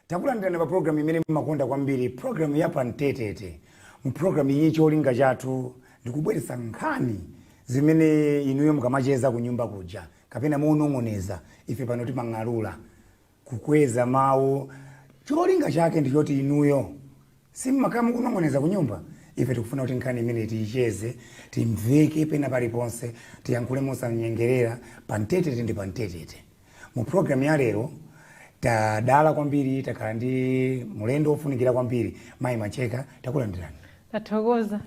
Takulandirani pa program imene mmakonda kwambiri, program ya Pamtetete. Mu program iyi cholinga chathu ndikubweretsa nkhani zimene inuyo mukamacheza kunyumba kuja kapena monong'oneza, ife pano timang'alula kukweza mawu. Cholinga chake ndi choti inuyo simmakhala mukunong'oneza kunyumba, ife tikufuna kuti nkhani imene tiyicheze, timveke pena paliponse, tiyankhule mosanyengerera. Pamtetete ndi pamtetete. Mu program ya lero tadala kwambiri, takhala ndi mulendo wofunikira kwambiri, Mayi Macheka, takulandirani. Tathokoza.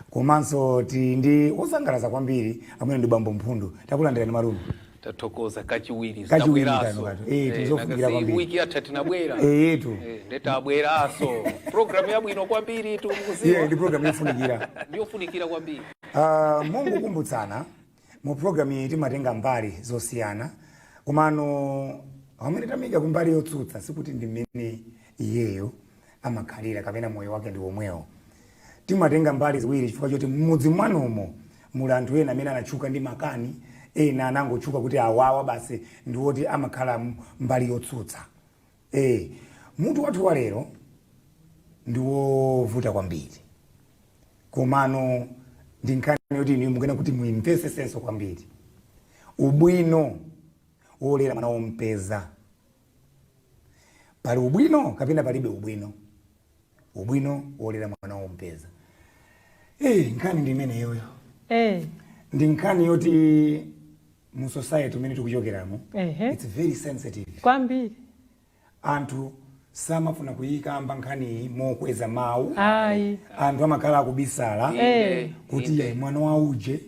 Komanso tili ndi wosangalatsa kwambiri amene ndi Bambo Mphundu, takulandirani malume. Tathokoza kachiwiri. Kachiwiri. Zitabweranso. Kano kato. Tizofunikira kwambiri. Wiki yatha tinabwera. Eyetu. Ndetabweranso, program yabwino kwambiri tumukuziwa. Iye ndi program yofunikira. Ndiyofunikira kwambiri. Mungukumbutsana, mu program iyi timatenga mbali zosiyana, komano pamene tamika kumbali yotsutsa sikuti ndi mmene iyeyo amakhalira kapena moyo wake ndi womwewo. Timatenga mbali ziwiri chifukwa choti mmudzi mwanumo muli anthu ena amene anatchuka ndi makani, ena anangotchuka kuti awawa basi ndi woti amakhala mbali yotsutsa. Mutu wathu wa lero ndi wovuta kwambiri, komano ndi nkhani yoti inu mukena kuti muimvesesenso kwambiri. Ubwino wolera mwana wompeza, pali ubwino kapena palibe ubwino? Ubwino wolera mwana wompeza. Nkhani ndi imeneyoyo. Ndi nkhani yoti mu society umene tikuchokeramo, it's very sensitive. Kwambiri. Anthu samafuna kuyikamba nkhaniyi mokweza mawu. Ayi. Anthu amakhala akubisala kuti iye mwana wa uje,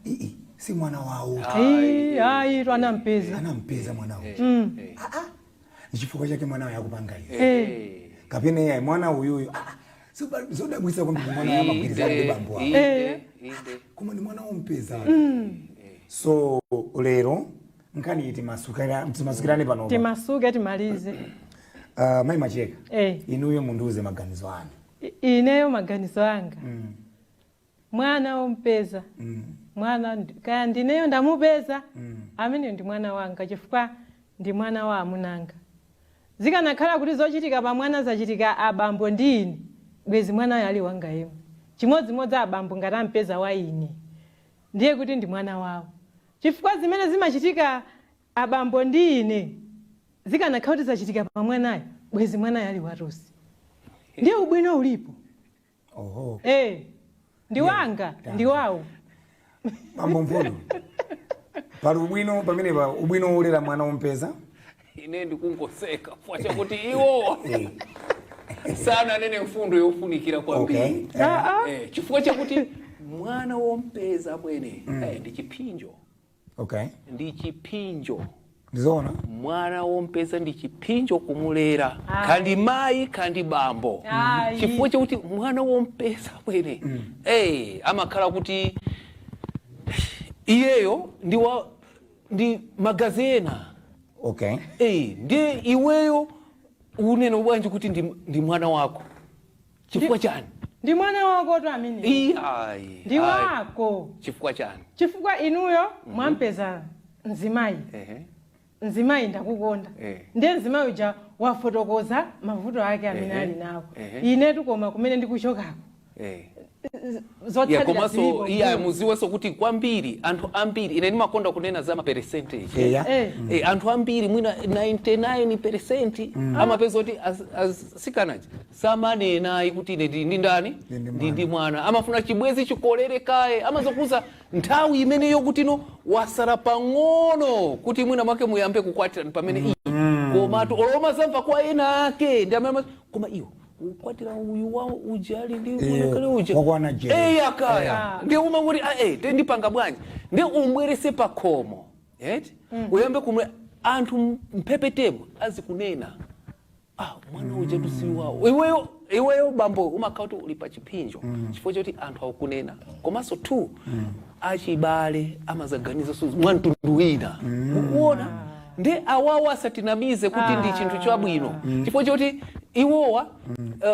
ii, si mwana wawo. Ayi, ayi, anampeza. Anampeza mwana uje. Ah, ndi chifukwa chake mwana wayo akupanga izi. Kapena iye mwana uyuyu, ah, zodabwitsa kwambiri, mwana wayo amagwirizana ndi bambo awo. Inde, inde. Koma ndi mwana wompeza. So lero nkhani iyi timasukirane panopa. Timasuke, timalize. Mayi Macheka, inuyo mundiuze maganizo anu. Ineyo maganizo anga, mwana wompeza, mwana kaya ndineyo ndamupeza, amene ndi mwana wanga chifukwa ndi mwana wa amunanga. Zikanakhala kuti zochitika pa mwana zachitika abambo ndi ine, bwezi mwanayo ali wanga yemwe. Chimodzimodzi abambo ngati ampeza wa ine, ndiye kuti ndi mwana wawo, chifukwa zimene zimachitika abambo ndi ine zikanakhala kuti zachitika pa mwanayo, bwezi mwanayo ali watosi. Ndiye ubwino ulipo. Oho. Ndi wanga, ndi wawo. Bambo Mphundu, pali ubwino pamenepa, ubwino wolera mwana wompeza? Ine ndikungoseka chifukwa chakuti iwo sananene mfundo yofunikira kwambiri. Chifukwa chakuti mwana wompeza mwene ndi chiphinjo. Ndi chiphinjo. Ndizoona. Mwana wompeza ndi chiphinjo kumulera, kandi mayi kandi bambo. Chifukwa chakuti mwana wompeza mwene amakhala kuti iyeyo ndi magazi ena. Ndiye iweyo unena bwanji kuti ndi mwana wako? Chifukwa chani? Ndi mwana wako tu amene. Iyayi. Ndi wako. Chifukwa chani? Chifukwa inuyo mwampeza mzimayi. Mzimayi ndakukonda. Ndiye mzimayi uja wafotokoza mavuto ake amene ali nawo. Inetu koma kumene ndikuchokako, zotsatira komanso zilipo. Iya, muziwenso kuti kwambiri anthu ambiri, ine ndimakonda kunena za ma percentage. Anthu ambiri mwina 99% amapeza kuti asikanaji samanena kuti ine ndi ndani. Ndi ndi mwana. Amafuna chibwezi chikolere kaye, amazokuza nthawi imeneyo kuti no wasala pang'ono kuti mwina mwake muyambe kukwatira pamene iyi. Komatu oloma zamva kwa ena ake ndi amene koma iwo ukwatira uyu wa ujali ndi mwanakale uja. Wakwana jere. Akaya. Ndi uma kuti ah, te ndipanga bwanji? Ndi umbwerese pa khomo, eti uyambe kumwe anthu mphepetemo azikunena, ah, mwana uja tusiwawo. Iweyo bambo umakhala kuti uli pa chiphinjo chifukwa choti anthu akukunena, komanso two, achibale amazaganiza so mwamtundu wina ukuona. Ndi awawa asatinamize kuti ndi chinthu chabwino, chifukwa choti iwowa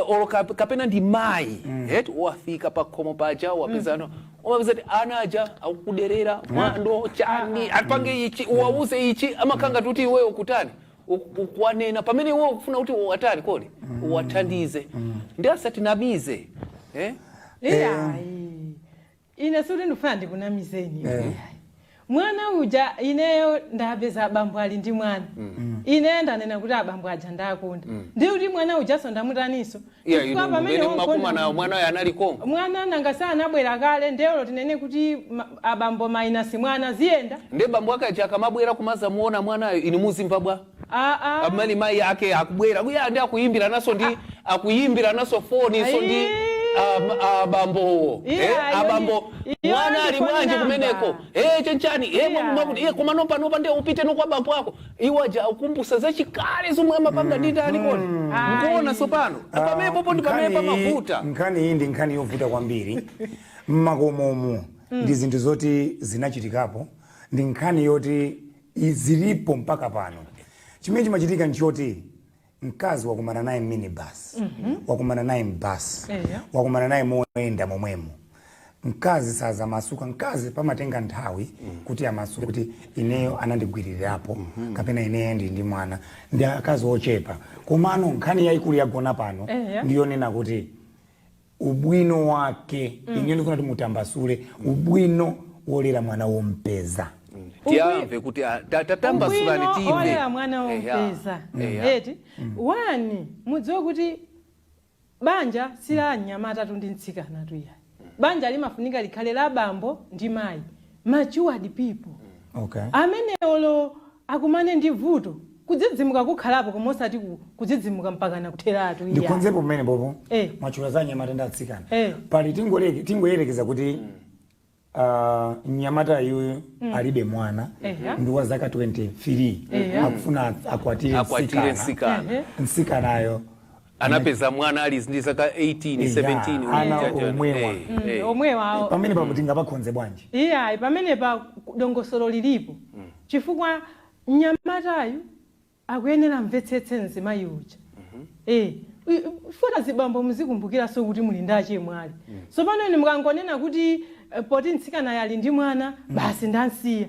olo kapena ndi mayi, eti wafika pa khomo paja, wapeza ano, umapeza kuti ana aja akukuderera mwando chani, apange ichi, uwauze ichi, amakhala ngati kuti iweyo kutani. Ukuwanena pamene iwo ukufuna kuti uwatani kodi, uwathandize, ndi asatinamize, eh? Iyayi, ine suti ndikufuna ndikunamizeni. Iyayi. Mwana uja ineyo ndapeza abambo ali ndi mwana. Ineyo ndanena kuti abambo aja ndakonda, ndi kuti mwana ujaso ndamutaniso. Iya, Chifukwa inu pamene mmene wonkonda mmakumana mwanayo anali konko. Mwana nanga sanabwera kale, ndeyolo tinene kuti abambo minus mwana ziyenda? Ndi bambo ake aja akamabwera kumazamuona mwanayo, inu muzimva bwa? Ah, ah. Amene mayi ake akubwera kuya ndi akuyimbira naso, ndi akuyimbira naso foni so ndi abambowo. Iya, Abambo, iyo mwana ndi ali phone bwanji number. kumeneko? Chenchani? Makuti koma nopanopa ndiye upite nokwa bambo ako. Iwo aja akumbusa zachikale zomwe amapanga ndi ndani kodi? Mukuona sopano pamenepopo ndi pamene pamavuta. Nkhani iyi ndi nkhani yovuta kwambiri mmakomomo. Ndi zinthu zoti zinachitikapo, ndi nkhani yoti zilipo mpaka pano. Chimene chimachitika nchoti mkazi wakumana naye minibus, wakumana naye mbasi, wakumana naye moyenda momwemo, mkazi sazamasuka. Mkazi pamatenga nthawi kuti amasuke kuti ineyo anandigwiririrapo kapena ineyo ndi mwana. Ndi akazi ochepa. Komano nkhani yayikulu yagona pano ndiyonena kuti ubwino wake, ineyo ndifuna kuti mutambasule ubwino wolera mwana wompeza. Tiyamve kuti tatambasulani Ubwino timve. olera mwana wompeza, eti wani, mudziwe kuti banja si la mnyamata tu ndi mtsikana tu, iyayi. Banja limafunika likhale la bambo ndi mayi, matured people amene olo akumane ndi vuto, kudzidzimuka kukhalapo, koma osati kudzidzimuka mpaka nakutheratu, iyayi. Ndikonzepo pamene popo. Mwachula za anyamata ndi atsikana. Pali tingoyerekeza kuti mnyamata yuyu alibe mwana, ndi wa zaka 23, akufuna akwatire akwatire mtsikana. Mtsikana. Mtsikanayo anapeza mwana ali ndi zaka 18, 17. Ana uja. omwewa. Omwewa. Pamene papo tingapakhonze bwanji? Iyayi, pamene pa dongosolo lilipo, chifukwa mnyamatayu akuyenera mvetsetse mzimayi uja. Funa zibambo muzikumbukiranso kuti muli ndi achemwali. So pano ine mukangonena kuti poti mtsikana ali ndi mwana basi ndansiya.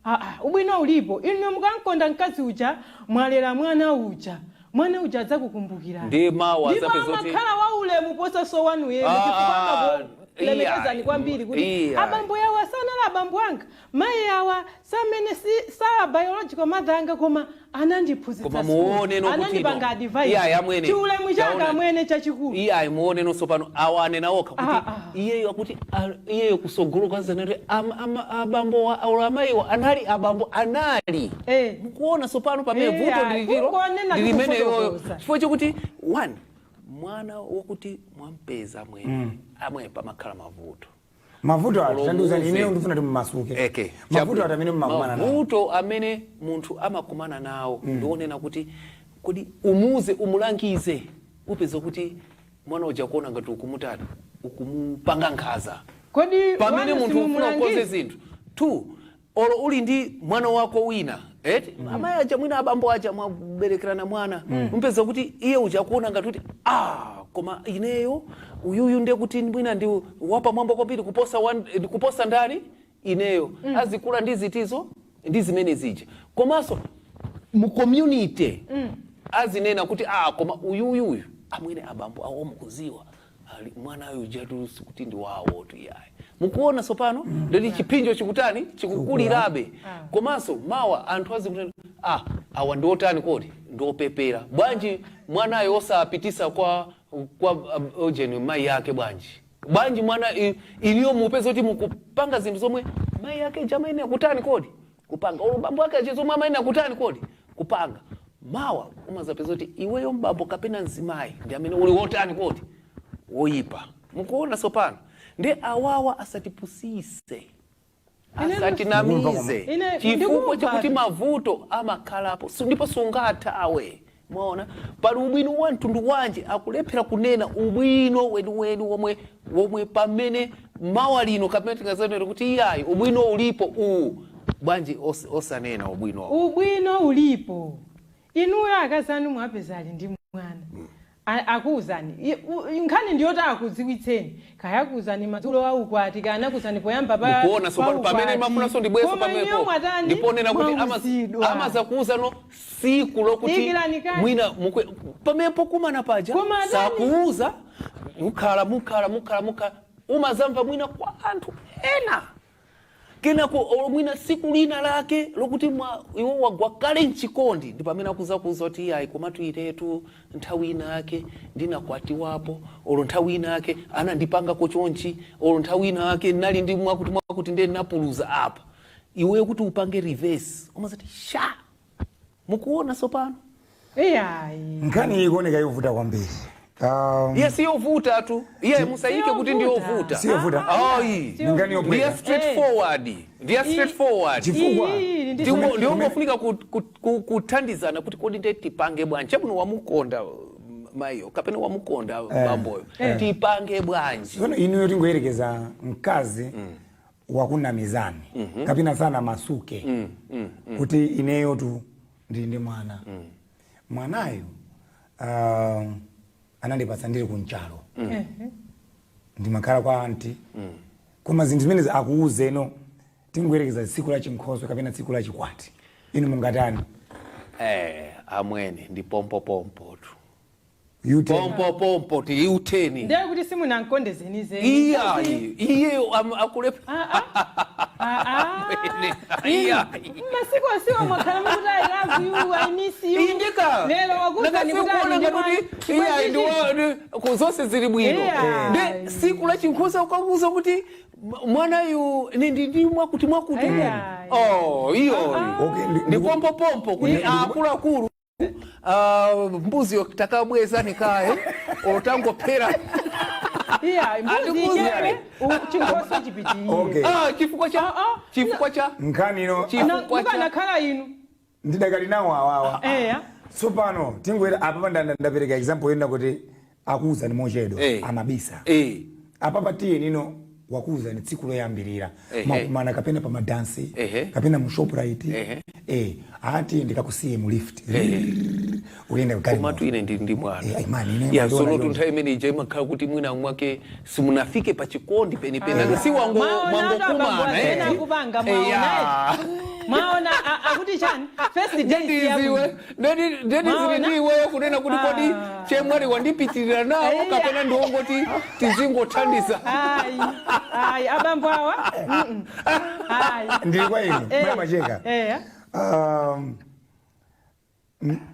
Ah, ah, ubwino ulipo. Inu mukankonda mkazi uja, mwalera mwana uja, mwana uja adzakukumbukirani. Ndi mawu ndipo adzapeza kuti amakhala waulemu posaso wanu yemwe, Ah, chifukwa ah, amakulemekezani kwambiri kuti abambo yawo asanali abambo anga, mayi awa samene si sa biological mother anga, koma anandiphunzitsa Koma school, muone no kuti anandipanga ino. advice. Iya, amwene. Chiulemu changa Taona. amwene chachikulu. Iye ayimuone nonso pano awa anena okha kuti Ah, ah. iyeyo akuti iyeyo kusogolo kwazanati abambo olo amayiwo anali abambo anali. Mukuona sopano pamene vuto ndilitiro kungonena ndi limeneyoyo. kufotokoza. Chifukwa chokuti one, mwana wokuti mwampeza mwene amwe pamakhala mavuto. Mavuto ati? Tandiuzani. Olomuze. Ineyo ndifuna timumasuke. Eke. Mavuto ati amene mumakumana nawo? Mavuto amene munthu amakumana nawo ndionena kuti kodi umuze, umulangize, upeza kuti mwana uja kuona ngati ukumutani, ukumupanga nkhaza. Kodi pamene wanu munthu ufuna ukonze simumulangiza? zinthu two, olo uli ndi mwana wako wina, eti amayi aja mwina abambo aja mwaberekerana mwana, umpeza kuti iye uja kuona ngati kuti ah, koma ineyo uyuyu ndiye kuti mwina ndi wapamwamba kwambiri kuposa, kuposa ndani, ineyo. Azikula ndi zitizo ndi zimene zija. Komanso mu community azinena kuti ah, koma uyuyuyu amwene abambo awo mukuziwa ali mwana uyu jatu sikuti ndi wawo tu, iyayi. Mukuona sopano ndoti chipinjo chikutani, chikukulirabe. Komanso mawa anthu azikuti ah, awa ndi otani kodi, ndiopepera bwanji, mwanayo osapitisa kwa ojeni mayi yake bwanji, bwanji mwana iliyo mupeza kuti mukupanga zinthu zomwe mayi ake jamaine akutani kodi kupanga, olo bambo ake ache zomwe amaine akutani kodi kupanga. Mawa umazapeza kuti iweyo mbambo kapena mzimayi ndi amene uli wotani kodi, woyipa. Mukuona sopano? Ndi awawa asatipusise, asatinamize, Ine chifukwa ndikumva. chakuti mavuto amakhalapo ndipo sungathawe. Mwaona pali ubwino wa mtundu wanji akulephera kunena ubwino weniweni womwe pamene mawa lino kapena tingazanena kuti iyayi, ubwino ulipo uwu, bwanji osanena ubwino? Ubwino ulipo. Inuyo akazi anu mwapeza ali ndi mwana. Akuwuzani. Nkhani ndiyoti akudziwitseni, kaya akuwuzani madzulo aukwati, kaya anakuwuzani poyamba pa Mukuona sopano pa pamene ukwati. mafunanso ndibweso Koma inuyo pamenepo mwatani? ndiponena kuti Mwauzidwa. amazakuuza no siku lokuti Dikirani kale. mwina pamene pokumana paja Koma atani? sakuuza, mukhala mukhala mukhala mukhala, umazamva mwina kwa anthu ena kenako, olo mwina siku lina lake lokuti mwa iwo wagwa kale mchikondi, ndi pamene akuza kuuza kuti, "Iyayi, komatu inetu nthawi ina yake ndinakwatiwapo, olo nthawi ina yake anandipangako chonchi, olo nthawi ina yake nali ndi mwakuti mwakuti, ndiye ndinapuluza apa." Iweyo kuti upange reverse umazati sha, mukuona sopano. Iyayi. Nkhani iyi ikuoneka yovuta kwambiri. Iye siyovuta tu, iye musayike kuti ndiyovuta. Siyovuta. Ayi. Nkhani Ndiye yophweka. straightforward, ndiye straightforward. Chifukwa Iyi ndi Ndiongofunika kuthandizana kuti kodi ndiye tipange bwanji? Chabwino, wamukonda mayiyo kapena wamukonda bamboyo, tipange bwanji? Tsono inuyo, tingoyerekeza mkazi wakunamizani kapena sana masuke kuti ineyo tu ndili ndi mwana, mwanayo anandipatsa ndili kunchalo, ndimakhala kwa anti, koma zinthu zimene akuuzeno, tingoyerekeza tsiku la chinkhoswe kapena tsiku la chikwati, inu mungatani? Amwene, ndi pompopompo tu. Yute. Pompopompo ti uteni. Ndiye kuti simunamkonde zenizeni. Iyayi, iye akulepa. Iyayi. Masiku asiwo mwakhala mukuti, "I love you, I miss you." Indika. Lero wakuuzani kuti ali ndi mwana. Iyayi, zonse zili bwino. Iya. Ndi siku la chinkhoswe ukamuuza kuti mwanayu ndi mwakuti mwakuti. Iya. Oh, iyo Okay, ndi pompopompo kuti akuluakulu, mbuziyo takabweza nikaye otangophera. Iya, mbuzi Andikuuza. ichepe, chinkhoswe chipitirire. Okay. Chifukwa cha Ah, ah. chifukwa cha Nkhani ino Chifukwa cha Mukanakhala inu. Ndidakali nawo awawa. Eya. Tsopano tingoyera apapa ndapereka example yena kuti akuuzani mochedwa, amabisa. Apapa tiye nino wakuuzani tsiku loyambirira mwakumana kapena pa madansi kapena mu Shoprite, ati ndikakusiye mu lift, uyenda komatu kugalimoto. Ine ndi mwana. Imani, ine Ya mandiona sono yonse. Nthawi imene ija imakhala kuti mwina mwake simunafike pa chikondi penipeni, si wango Mwaona mwangokumana. ena akupanga, mwaona. Mwaona akuti chani? First day. Ndiziwe ndeni zili Mwaona? ndi iweyo kunena kuti kodi chemwali wandipitirira nawo kapena ndiwongoti tizingothandiza. Ayi, ayi, abambo awa. Ayi. Ndili kwa inu, maya macheka. Eya.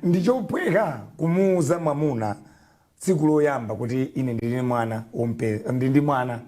Ndichophweka kumuuza mwamuna tsiku loyamba kuti ine ndili mwana ndili ndi mwana?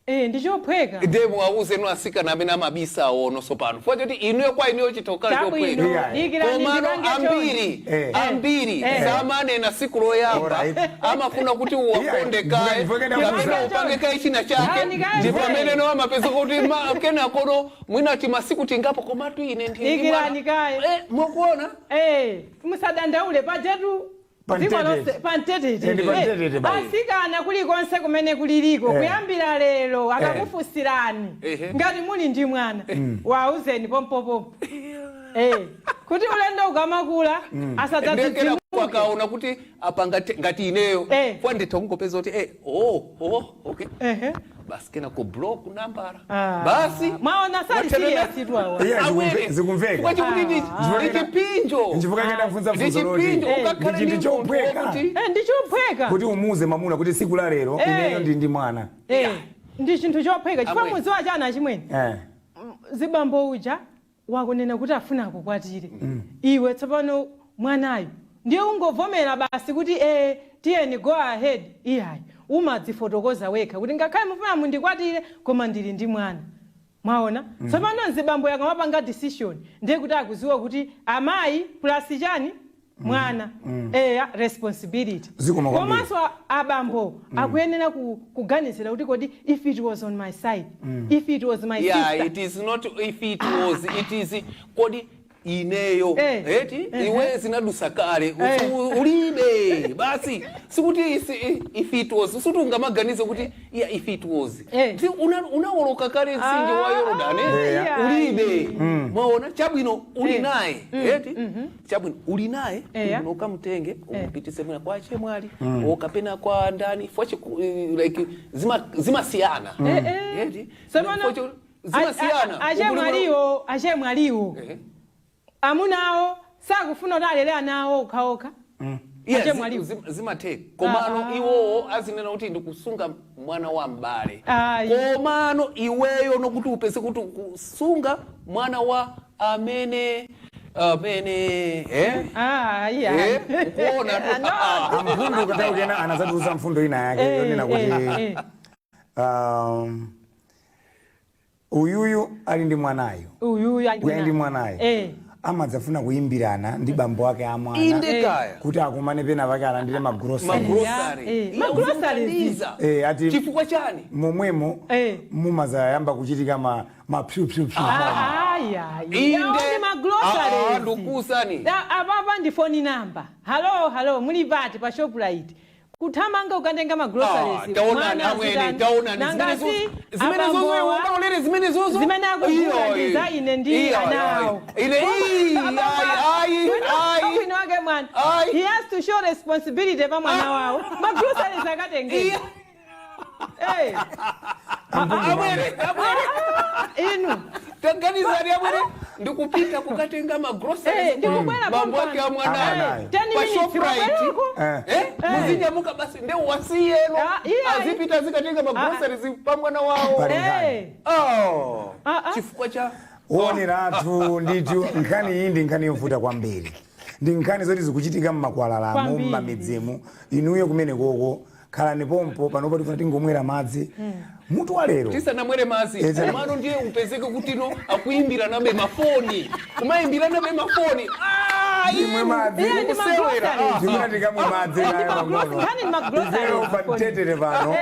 Eh, ndichophweka. Ndiye muwauze nu asikana amene amabisa awono sopano, fuwa choti inuyo kwa inuyo chitokhala Chabwino. chophweka. Yeah. Dikirani Komano ndipange chonchi. ambiri ambiri samanena siku loyamba, amafuna kuti uwakonde kaye kapena upange kaye china chake, Ah, ndikaye ndi mvere. pamene no amapeza kuti kenakono mwina ti masiku tingapo, komatu ine ndili Dikirani mwana. kaye. Mukuona? Eh, musadandaule, pajetu dziko Pamtetete. lonse pamtetete. Eh, ndi pamtetete basi. Asikana kulikonse kumene kuliliko, kuyambira lero akakufunsirani ngati muli ndi mwana, wauzeni pompopompo, kuti ulendo ukamakula Ndekera asadzadzidzimuke. kwakaona kuti apanga ngati ineyo kwa nditha kungopeza kuti oh, okay, basi, kena ku block nambara. Basi. Mwaona, sali serious tu awa. Yeah, Awere. zikumveka. Chifukwa chikuti ndi chipinjo. Nchifukwa chake ndafunsa Ndi funso loti chipinjo ukakhale ndi ndi chinthu munthu chophweka wokuti Eh, ndichophweka kuti umuuze mwamuna kuti tsiku la lero ineyo ndi ndi mwana. Eh, ndi chinthu chophweka chifukwa Amwe. muziwa chana chimwene, zibambo uja wakunena kuti afuna akukwatire iwe, tsopano mwanayo ndiye ungovomera basi kuti tiyeni, go ahead? Iyayi, umadzifotokoza wekha kuti ngakhale mufuna mundikwatire, koma ndili ndi mwana. Mwaona tsopano mzibambo yakamapanga decision, ndiye kuti akuziwa kuti amayi plus chani, mwana, eya, responsibility. Zikoma kwambiri. Komanso abambo akuyenera kuganizira kuti kodi if it was on my side, if it was my Yeah, sister. it is not if it was, it is kodi Ineyo, eti, iwe zinadusa kale. Ulibe basi. Sikuti if it was, sikuti ungamaganize kuti iya, if it was. Unawoloka kale mtsinje wa Yorodani. Ulibe. Mwaona, chabwino, uli naye, eti, chabwino, uli naye. Ukamtenge, umupitise mwina kwa chemwali okapena kwa ndani fwache, like zimasiyana, eti. Zimasiyana. Achemwaliwo, achemwaliwo, amunawo sakufuna kuti alere ana awo okhaokha. Achemwaliwo. Zimatheka, komano iwowo azinena kuti ndikusunga mwana wa mbale. Komano iweyo nokuti upeze kuti kusunga mwana wa amene eh? Ah, iya. Eh, ukuona tu. Amphundu kataukena anazatiuza mfundo ina yake yonena kuti uyuyu ali ndi mwanayo. Uyuyu uyu ndi mwanayo, amadzafuna kuyimbirana ndi bambo ake a mwana Inde kaya. kuti akumane pena pake alandire magrosari. Magrosari. Magroceries. Uzimuthandiza. Ati Chifukwa chani? Momwemo mumazayamba kuchitika ma mapyupyupyu. Aya. Inde. Ndi magroceries. Ah, ndikuwuzani. Apapa ndi phone number: "Hello, hello, muli pati?" Pa Shoprite kuthamanga ukatenga magroceries. Ah, taonani amwene, taonani zimene zozo iwe ukalolere zimene zozo. Zimene akugula ndi za ine ndi anawo. Ine ayi, ayi, ayi. Wina wake mwana, Ayi. he has to show responsibility pa mwana wawo. Magroceries akatengera. Eh, Amwene, amwene. Inu. Taganizani amwene, ndikupita kukatenga magroceries. Ndikubwera. Bambo ake a mwanayo. Amwanayo. 10 Pa minutes. Shoprite. Wabwerako. Muzinyamuka basi, nde wasiyeno Ah, iya. azipita azikatenga magroceries pa mwana wawo. Pali nkhani. Oh. Ah, ah. Chifukwa cha Oneratu ndithu, nkhani iyi ndi nkhani yovuta kwambiri, ndi nkhani zoti zikuchitika mmakwalalamo, Kwambiri. mmamidzimu. Inuyo kumene koko khalani pompo panopo, tifuna tingomwera madzi. Mutu wa lero Tisanamwere madzi, komano ndiye upezeke kuti no, akuimbira nabe mafoni, kumayimbira nabe mafoni. Ah, Imwe inu, madzi. Iye ndi kusewera. magroceries. Ndikuti tikamwe madzi. Ndi nkhani ndi magroceries. Ifeyo pamtetete pano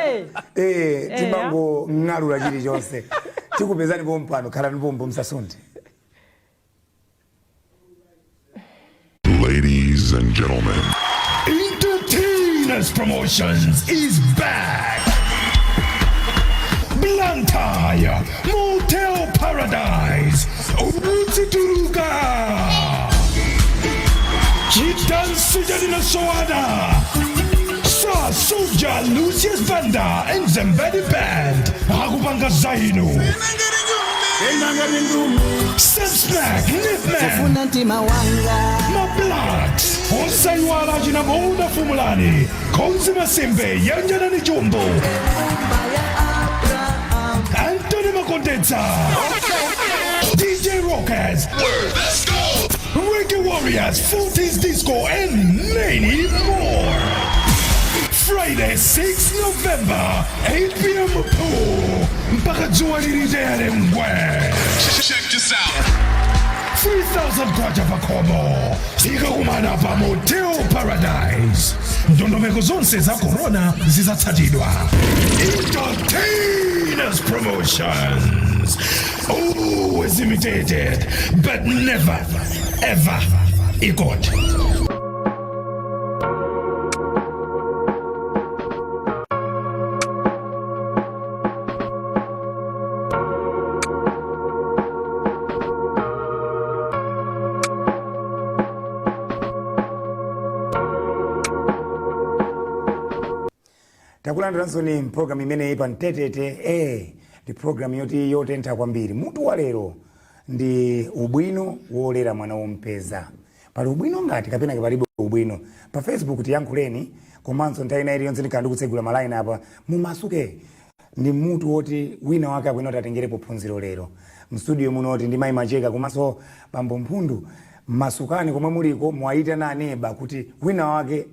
timangong'alula chilichonse. Tikupezani pompano, khalani pompo, msasunthe. Ladies and gentlemen, Entertainers Promotions is back. Blantyre, Motel Paradise, Utsituruka. Chidansi Jadina Soada. Sa Soja Lucius Banda and Zambadi Band. Akupanga Zainu. Sensmack, Nipman. Funa mtima wanga. Mablacks, osaiwala chinaboda Fumulani, Konzi Masimbe, Yanjanani Jumbo, Anthony Makondetsa, DJ Rockers, Reggae Warriors, 40s Disco and many more. Friday, 6 November, 8 p.m. Pool, mpaka dzuwa lilitere ngwe. Check this out. 3000 kwacha pakhomo. Tikakumana pa Motel Paradise. Ndondomeko zonse za corona zizatsatidwa. Entertainers Promotions, always imitated but never ever equaled. Takulandiranso program imeneyi pa Mtetete. Ndi program yoti yotentha kwambiri. Mutu wa lero ndi ubwino wolera mwana wompeza. Pali ubwino ngati kapena palibe ubwino? Pa Facebook tiyankhuleni, komanso nthawi ina iliyonse ndikhala ndikutsegula malaini apa, mumasuke. Ndi mutu woti wina wake akuyenera kuti atengerepo phunziro lero. Mstudio muno oti ndi Mayi Macheka komanso Bambo Mphundu. Masukani komwe muliko, muwayitana aneba kuti wina wake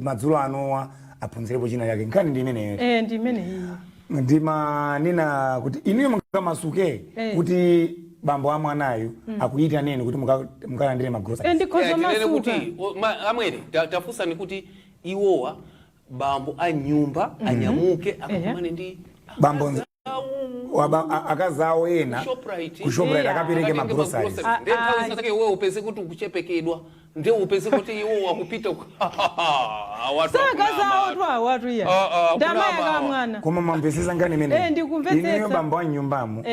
madzulo anowa aphunzirepo china chake. Nkhani ndi imeneyo. Eh, ndi imene iyi. Ndimanena kuti inuyo mukamasuke kuti bambo a mwanayu akuyitaneni kuti mukalandire magroceries. Ndikhoza Tinene masuka. kuti amwene, tafunsani kuti iwowa bambo a nyumba anyamuke akakumane ndi Bambo. Akazi awo ena Shoprite. ku Shoprite Yeah. akapereke Akatenge ma groceries. ma groceries. Ndiye nthawi zina zake iwe upeze kuti ukuchepekedwa, ndiye upeze kuti iwo wakupita awatu Sakazawo tu awatu iya. Ah, ah, Ndamaya kunama ka awa. mwana. Koma mwamvesesa nkhani imene Eh, ndikumvetsetsa. inuyo bambo wa nyumbamo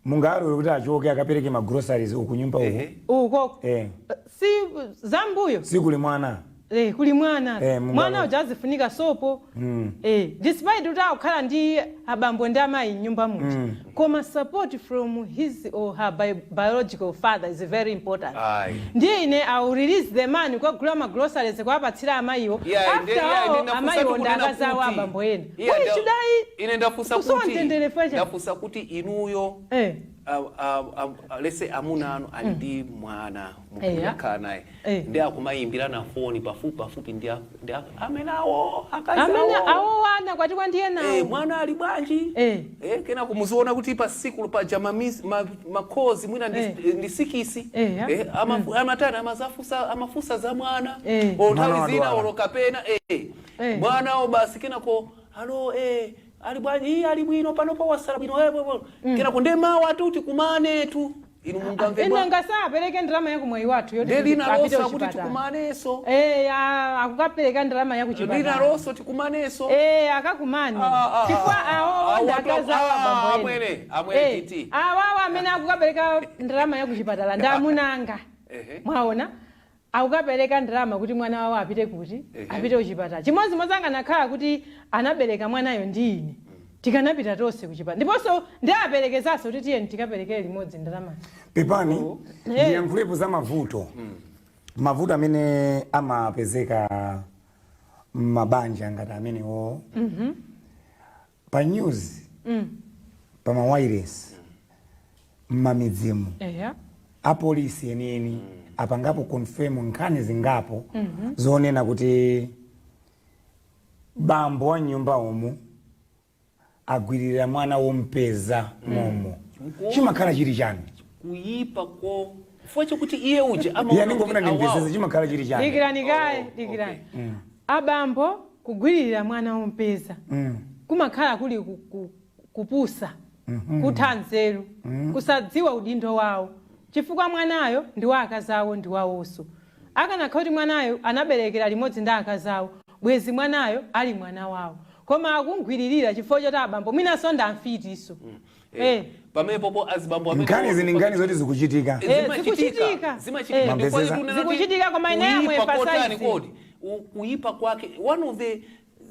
mungalole kuti achoke akapereke ma groceries uku nyumba uku? Uko si zambuyo. Sikuli mwana. Kuli mwana. Mwana uja azifunika sopo. Despite kuti akukhala ndi abambo ndi amayi mnyumba muja, koma support from his or her biological father is very important. Ayi. Ndiye ine I will release the man kukagula ma groceries kuwapatsira amayiwo. Yeah, After yeah, all, ndafunsa amayiwo ndi kunena akazawo abambo ena. Yeah, Why should I ine ndafunsa kusowa kuti mtendere facha? Ndafunsa kuti inuyo let's say amuna anu ali ndi mwana mukakhala naye, ndi akumayimbirana foni pafupi pafupi ndi amene awo akazi Amene awo. awo wana kwati kwandiye nawo. Mwana ali bwanji? Kena kumuziona kuti pa siku paja makhozi mwina ndi, ndi 6. Amatani amafusa za mwana. O Mwana nthawi zina wadwala. olo kapena mwanawo basi kenako alo, ali bwanji? Iye ali bwino panopo, wasala bwino, kenako nde mawu atuti kumanetu, inu mungamve Ine bwa ngasapereke ndalama yakumwayi wathu yoti nde lina apite loso akuti kuchipatala. tikumaneso. Akukapereka ndalama Lina yakuchipatala. loso tikumaneso. Akakumani. Ah, ah, Chifukwa ah, awo ah, ndakazawo abambo ena. Amwene, amwene titi. Awawo amene akukapereka ndalama yakuchipatala ndi amunanga. Mwaona, akukapereka ndalama kuti mwana wawo apite kuti apite kuchipatala. Chimodzimodzi anganakhala kuti anabereka mwanayo ndi ine, tikanapita tonse kuchipatala, ndiponso ndi aperekezanso kuti tiyeni tikaperekere limodzi ndalama. Pepani, ndiyankhulepo za mavuto amene amapezeka m'mabanja ngati amenewo. Pa news, pa ma wireless, m'mamidzimu, apolisi enieni apangapo confirm nkhani zingapo zonena kuti bambo wa nyumba umu agwirira mwana wompeza momo. Chimakhala chili chani? Kuyipa ko chifukwa chokuti iye uja amaona Iye ndingofuna kuti ndimvesese, chimakhala chili chani? Dikirani kaye. Dikirani. Abambo kugwiririra mwana wompeza kumakhala kuli kupusa, kutha nzeru, kusadziwa udindo wawo, chifukwa mwanayo ndi wa akazawo, ndi wawonso. Akanakhala kuti mwanayo anaberekera limodzi ndi akazawo, bwezi mwanayo ali mwana wawo, koma akungwiririra chifukwa choti abambo mwinanso ndamfitiso. Pamene popo azibambo amene Nkhani zini, nkhani zoti zikuchitika. Zikuchitika. Zimachitika. Mambezeza. Ndipo tunena kuti Zikuchitika, koma ine yamwe kuyipa kotani emphasize. kodi? Kuyipa kwake, one of the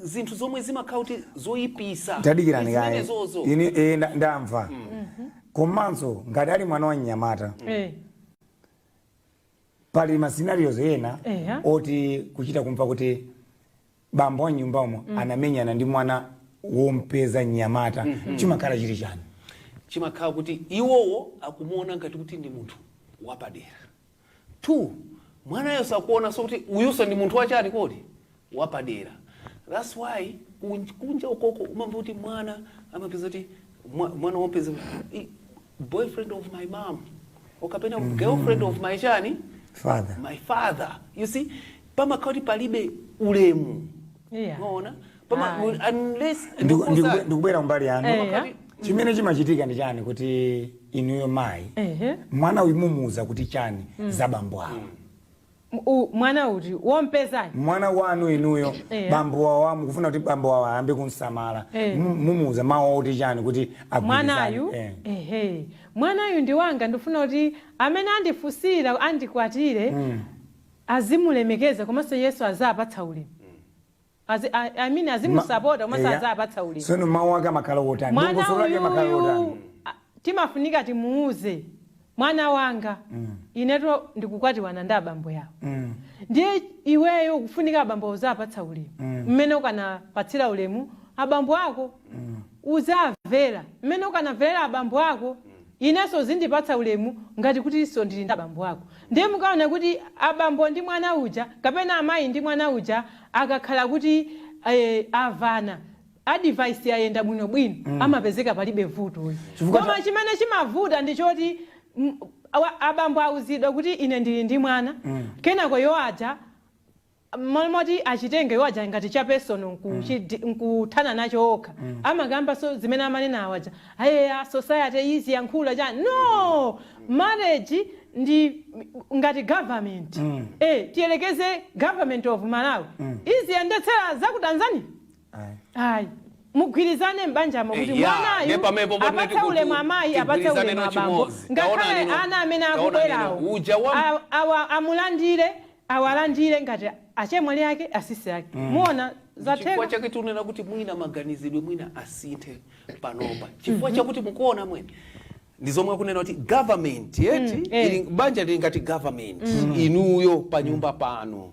zinthu zomwe zimakhala kuti zoyipisa Tadikirani kaye. zimenezozo. Ine ndamva. Komanso ngati ali mwana wa mnyamata, pali ma scenarios ena oti kuchita kumva kuti bambo wa nyumba umo anamenyana ndi mwana wompeza mnyamata. Chimakhala chili chani? Chimakhala kuti iwowo akumuona ngati kuti ndi munthu wapadera. Two, mwanayo sakuona so kuti uyuso ndi munthu wachani kodi, wapadera. That's why kunja ukoko umamva kuti mwana amapeza kuti mwana wopeza boyfriend of my mom okapena girlfriend of my chani, father. My father. You see, pamakhala kuti palibe ulemu. Unaona, pama unless Ndikubwera kumbali yanu. Chimene chimachitika ndi chani kuti inuyo mayi, mwana uyu mumuuza kuti chani za bambo awo? Mwana uti wompezani? Mwana wanu inuyo. Bambo wawo mukufuna kuti bambo wawo ayambe kunsamala. Mumuuza mawu oti chani kuti agwirizane? Mwanayu ehe, mwanayu ndi wanga. Ndifuna kuti amene andifusira andikwatire azimulemekeza, komanso Yesu azapatsa ulemu. I mean, azimusapota komanso azapatsa ulemu. Sono mawu ake amakhala otani? Mwana Dongosolo lake amakhala otani? uyuyu timafunika timuuze, mwana wanga, ineto ndikukwatiwana ndi abambo yawo, ndiye iweyo kufunika abambo uzapatsa ulemu mmene ukanapatsira ulemu abambo ako, uzamvera mmene ukanamverera abambo ako, inenso uzindipatsa ulemu ngati kuti iso ndili ndi abambo ako. Ndiye mukaona kuti abambo ndi mwana uja kapena amayi ndi mwana uja akakhala kuti avana, advice yayenda bwinobwino, amapezeka palibe vuto uyu. Chifukwa Koma chimene chimavuta ndi choti abambo auzidwa kuti ine ndili ndi mwana, kenako yo aja Momoti achitenge waja ngati cha personal nkuthana nacho okha, amakamba so zimene amanena awaja, ayeya, society izi yankhula chani. No, marriage ndi ngati government. Tiyelekeze government of Malawi iziyendetsera za ku Tanzania? Ayi. Ayi, mugwirizane m'banjamo kuti Ya, mwanayu ndiye pamene popo apatse tinati ulemu amayi, apatse tigwirizane ulemu abambo, chimodzi. ngakhale Taona nino, ana amene taona akubwerawo nino, uja amulandire, awalandire ngati achemwali ake, asisi ake. Muona Chifukwa zatheka. chake tikunena kuti mwina maganizidwe mwina asinthe panopa, chifukwa chakuti mukuona mwene ndi zomwe akunena kuti government yeti banja lili ngati government. Inuyo pa nyumba pano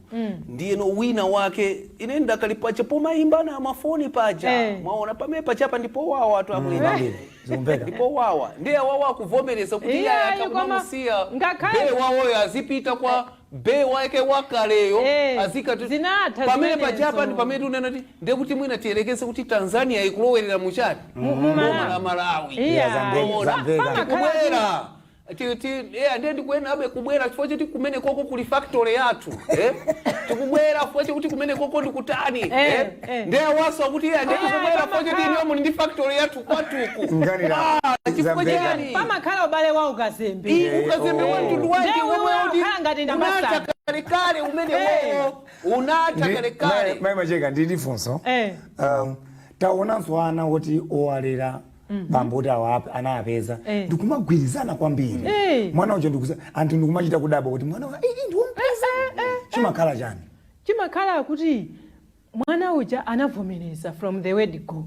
ndiyeno wina wake ine ndakali paja pomayimbana amafoni paja. Mwaona pamene pachapa ndipo wawa atu amwene. Kwambiri. Zikumveka. Ndipo wawa ndiye wawa akuvomereza kuti Iya, iye ayi, atha koma kumamusiya ngakhale- be wawoyo azipita kwa be wake wakaleyo. Azikati zinatha pamene zimenezo. pachapa ndi pamene tunena kuti ndiye kuti mwina tiyelekeze kuti Tanzania ikulowerera muchani mu boma Malawi. la Malawi. Iya. Yeah, Ona. zamveka. Pamakhala Kubwera ndiye ndikuyena abe kubwera chifukwa choti kumene koko kuli factory yathu, eh? Tikubwera chifukwa chokuti kumene koko ndikutani, eh? Ndiye awaso akuti iye ndiye tikubwera chifukwa choti inuyo muli ndi factory yathu kwatuku. Nganira. Ah, chifukwa Zamveka. chani? Pamakhala ubale wa ukazembe. Ukazembe wa mtundu wanji Ndiye womwe wewe kuti ukhala ngati unatha ndambasana. kalekale umene wowo unatha kalekale. Mayi Macheka, ndili funso. Taonanso ana oti owalera bambo kuti awa anapeza ndikumagwirizana kwambiri. Mwana uja anthu ndikumachita kudabwa kuti mwana wa ndiwompeza. Chimakhala chani? Chimakhala kuti mwana uja anavomereza from the word go.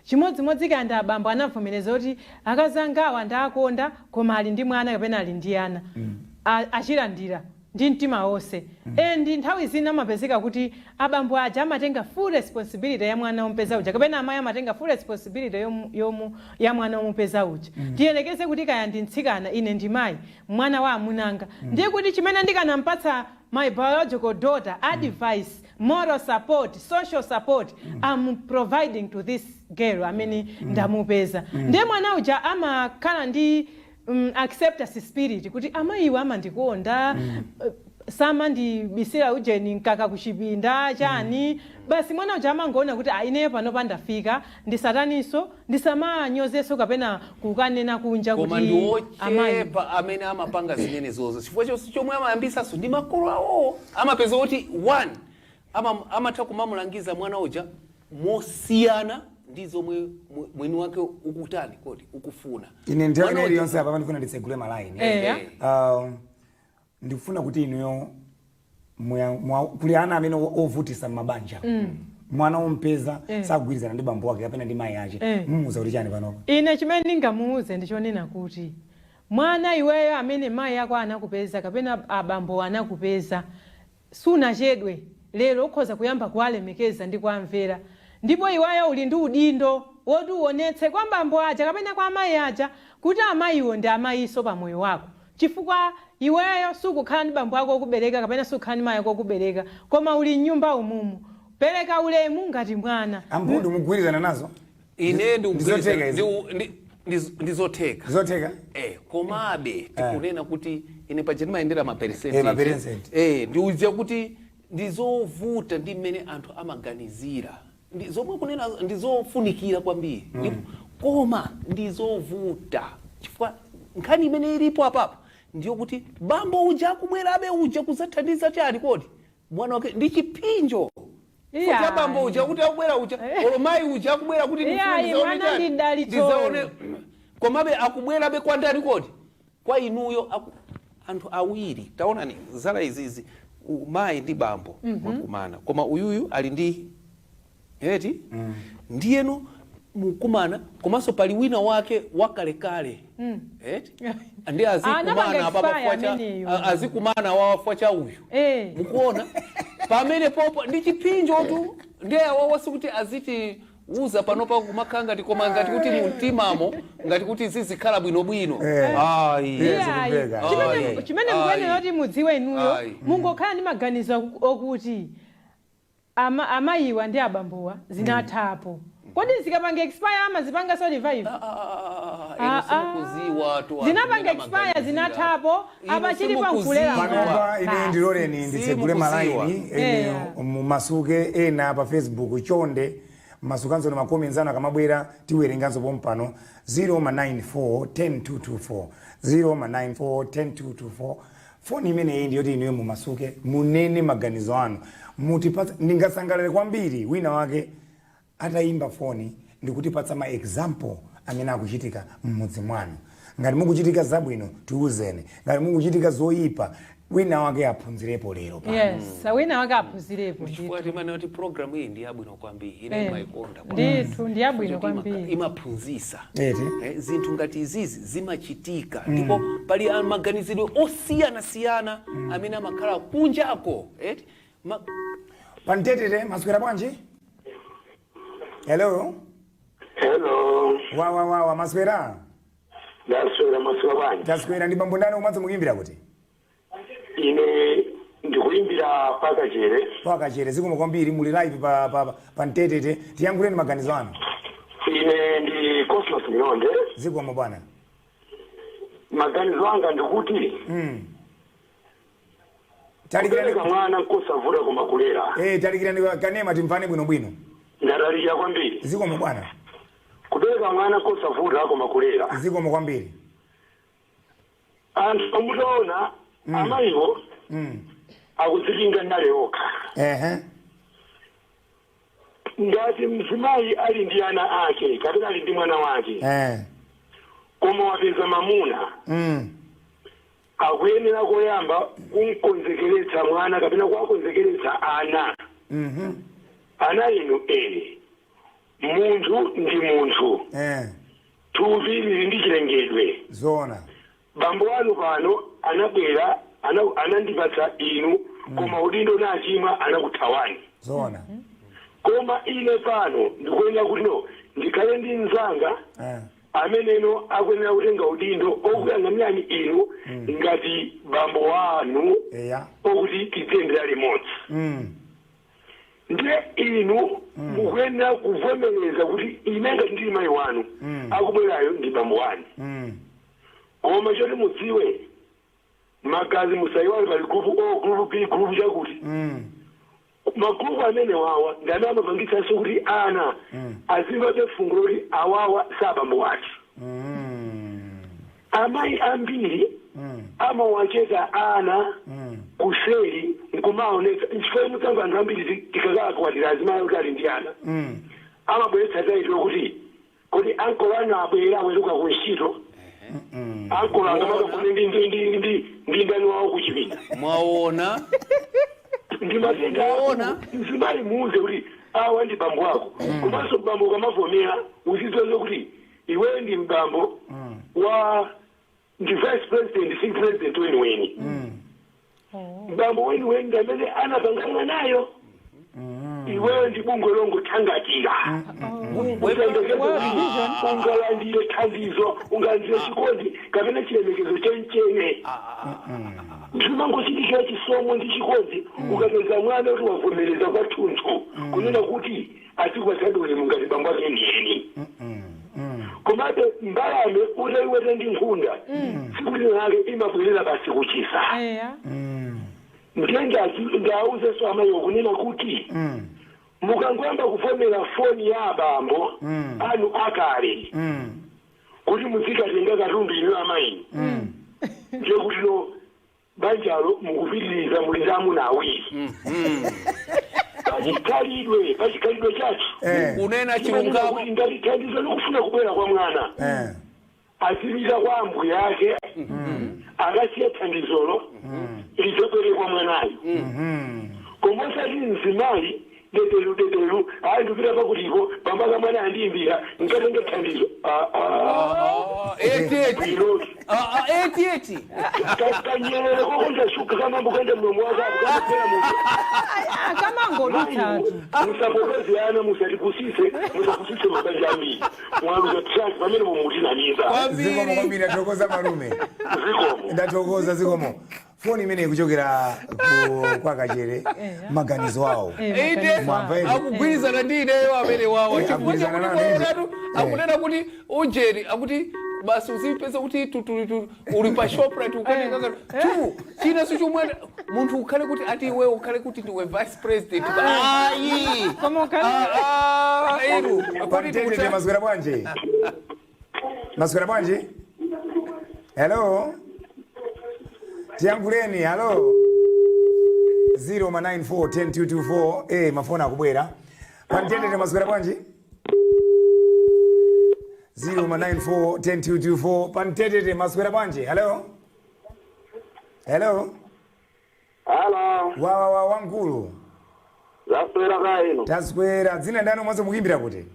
Chimodzimodzi kandi abambo anavomereza kuti akazangawa ndakonda, koma ali ndi mwana kapena ali ndi ana. Achilandira ndi mtima wonse. And nthawi zina amapezeka kuti abambo aja amatenga full responsibility ya mwana wompeza uja, kapena amayi amatenga full responsibility ya mwana womupeza uja. Tiyelekeze kuti kaya ndi mtsikana, ine ndi mayi, mwana wa amunanga, ndiye kuti chimene ndikanampatsa my biological daughter, advice, moral support, social support, I'm providing to this girl amene ndamupeza. Ndiye mwana uja amakhala ndi acceptance spirit kuti amayiwa amandikonda, samandibisira ujeni mkaka kuchipinda chani. Basi, mwana uja amangoona kuti, "Ah, ineyo pano pandafika, ndisataninso, ndisamanyozenso kapena kukanena kunja Koma kuti ndi amayi." ochepa amene amapanga zimenezozo, chifukwa chonse chomwe amayambisanso ndi makolo awo. Amapeza kuti one amatha kumamulangiza mwana uja mosiyana ndi zomwe mwini wake ukutani kodi ukufuna. Ine nthawi Mwana ine uja- iliyonse apa ndifuna nditsegule malaini. Ndikufuna kuti inuyo kuli ana amene ovutisa m'mabanja, mwana wompeza sagwirizana ndi bambo wake kapena ndi mayi ake, mumuuza kuti chani panopa? Ine chimene ndingamuuze ndichonena kuti mwana iweyo amene mayi ako anakupeza kapena abambo anakupeza, sunachedwe. Lero ukhoza kuyamba kuwalemekeza ndi kuwamvera, ndipo iweyo uli ndi udindo woti uonetse kwa bambo aja kapena kwa amayi aja kuti amayiwo ndi amayiso pa moyo wako, chifukwa iweyo sukukhala ndi bambo ako okubereka kapena sukukhala ndi mayi ako okubereka, koma uli mnyumba umumu. Pereka ulemu ngati mwana. Amphundu, mugwirizana nazo? Ine Ndizotheka izi? Ndizotheka. Ndizotheka. Komabe tikunena kuti ine paja ndimayendera ma percent. Ma percent. Ndiuziya kuti ndizovuta ndi mmene anthu amaganizira. Ndi zomwe kunena ndizofunikira kwambiri. Koma ndizovuta chifukwa nkhani imene ilipo apapo ndiyo kuti bambo uja akubwerabe uja kuzathandiza chani kodi mwana wake ndi chipinjo Iya. kuti abambo uja kuti akubwera uja, olo mayi uja akubwera kuti ndifuna Iya, ndizaone mwana chani? ndi dalitso. Ndizaone, komabe akubwerabe kwa ndani kodi? Kwa inuyo. Anthu awiri, taonani zala izizi, mayi ndi bambo mwakumana, koma uyuyu ali ndi eti ndiyeno mukumana, komanso pali wina wake wakalekale eti ndi azikumana Anapanga apapa expire chifukwa cha ameneyo. azikumana wawa cha uyu. Mukuona pamene popo ndi chipinjo tu. Ndiye awawa sikuti aziti uza panopa kumakhala ngati, koma ngati kuti mumtimamo ngati kuti zizikhala bwinobwino. Ayi. Eh, Iyayi. zikumveka. Ayi. Chimene Ayi. mukuyenera kuti mudziwe inuyo, Ayi. mungokhala ndi maganizo okuti amayiwa ndi abambowa zinathapo. Kodi zikapanga expire amazipanga so revive? Inu simukuziwa tu anthu Zinapanga amene expire, amaganizira. zinathapo. Inu Apa chilipo simukuziwa. nkulera mwana. Panopa ine ndiloleni nditsegule Simukuziwa. malaini ene mumasuke ena pa Facebook chonde masukanso na macomments anu akamabwera tiwerenganso pompano. 094 10224, 094 10224. Foni imeneyi ndiyoti inuyo mumasuke, munene maganizo anu, mutipatsa. Ndingasangalale kwambiri wina wake atayimba foni ndikutipatsa ma example amene akuchitika mmudzi mwanu. Ngati mukuchitika zabwino, tiuzeni. Ngati mukuchitika zoyipa, wina wake aphunzirepo lero pano. Yes, wina wake aphunzirepo. Chifukwa ndithu. timene kuti program iyi ndi yabwino kwambiri, ine imayikonda. Ndithu, ndi yabwino kwambiri. Imaphunzisa. Eti. Zinthu ngati izizi zimachitika ndipo pali maganizidwe osiyanasiyana amene amakhala kunjako, eti. Pantetete, maswera bwanji? Hello. Hello. Wawa wawa, maswera? Ndaswera, maswera bwanji? Taswera. Ndi bambo ndani umadzi mukuyimbira kuti? Ine ndikuyimbira pakachere. Pakachere, zikomo kwambiri. Muli live pa Mtetete, tiyankhuleni maganizo anu. Ine ndi Cosmos Milonde. Zikomo, bwana. Maganizo anga ndikuti Talikirani. kubereka mwana nkosavuta koma kulera. Talikirani kanema timvane bwinobwino. Ndatalikira kwambiri. Zikomo, bwana. Kubereka mwana nkosavuta koma kulera. Zikomo kwambiri. Anthu amutaona amayiwo akudzilinga nale okha. Ngati mzimayi ali ndi ana ake kapena ali ndi mwana wake koma wapeza mamuna, akuyenera koyamba kumkonzekeretsa mwana kapena kuwakonzekeretsa ana. Ana inu, munthu ndi munthu, thupi lili ndi chilengedwe. Zona. Bambo wanu pano anabwera, anandipatsa inu, koma udindo nachimwa, anakuthawani. Zona. Koma ine pano ndikuyenera kuti no, ndikhale ndi mnzanga ameneno akuyenera kutenga udindo okuyang'anirani inu ngati bambo wanu, okuti tiziyendera limodzi. Ndiye inu mukuyenera kuvomereza kuti ine ngati ndili mayi wanu, akubwerayo ndi bambo wanu. Koma choti mudziwe, magazi musayiwale, pali group O, group B, group chakuti. Magrupu amene wawa ndi amene amapangitsanso kuti ana azimvabe fungo loti awawa si abambo wathu. Amayi ambiri amawacheza ana kuseri nkumaonetsa. Nchifukwa mudzamva anthu ambiri tikakakwatira azimayi kuti ali ndi ana, amabweretsa title kuti kuti ankolo anu abwera, aweruka ku ntchito, ankolo angamakagone ndi ndani wawo kuchipinda. Mwaona? Ndi matenda. Mwaona? Mzimayi muuze kuti awa ndi bambo ako. Komanso bambo ukamavomera uzidziwe kuti iweyo ndi mbambo wa ndi vice president, si president weniweni. Bambo weniweni ndi amene anapangana nayo. Iweyo ndi bungwe longothangatira. Usayembekeze kuti ungalandire thandizo, ungalandire chikondi kapena chilemekezo chenichene. Ndimangochitikira chisomo ndi chikondi ukapeza mwana kuti wavomereza kwathunthu kunena kuti azikupatsadi ulemu ngati bambo ake enieni. Komabe mbalame utayiweta ndi nkhunda, tsiku lina lake imabwerera basi kuchisa. Ndiye ndauzenso amayiwo kunena kuti mukangoyamba kuvomera foni ya abambo anu akale kuti muzikatenga katundu inu amayi, ndiye kuti no, banjalo mukupitiriza muli ndi amuna awiri. Pachikhalidwe chathu Kunena chilungamo. kuti ngati thandizo likufuna kubwera kwa mwana, azipita kwa ambuye ake, akasiye thandizolo lidzabwere kwa mwanayo. Koma osati mzimayi dedelu dedelu, ayi, ndipita pakutiko, pambaka mwana andiyimbira, nkatenge thandizo. Ah, ah. Ah, eti eti. Iloki. Ah, ah, eti eti. Kanyerere kokonza shuka kamambo kaenda mlomo wako apo kamapera munthu. Kamangodutsatu. Musapopeze ana, musatipusise, musapusise mabanja ambiri. Mwaluza track pamene mumutinamiza. Zikomo kwambiri, ndathokoza malume. Zikomo. Ndathokoza, zikomo. Foni imene ikuchokera kwa Kachere, maganizo awo. Inde. Mwamva ine? Akugwirizana ndi ineyo amene wawa, chifukwa Akugwirizana chakuti nane. kuonatu akunena kuti ujeri akuti basi uzipeza kuti uli pa Shoprite ukatenga tu chinanso chomwe munthu ukhale kuti ati iwe ukhale kuti ndiwe vice president, ayi. Koma Ah, ah, inu according to Pamtetete, maswera bwanji? Maswera bwanji? Hello, tiyankhuleni. Hello, 094 10224. Mafoni akubwera. Pamtetete, maswera bwanji? 094 10224. Pamtetete, maswera bwanji? Hello, hello. Halo. Wawawa, wamkulu. Zaswera kaino? Taswera. Dzina ndani, mwazo mukuimbira kuti?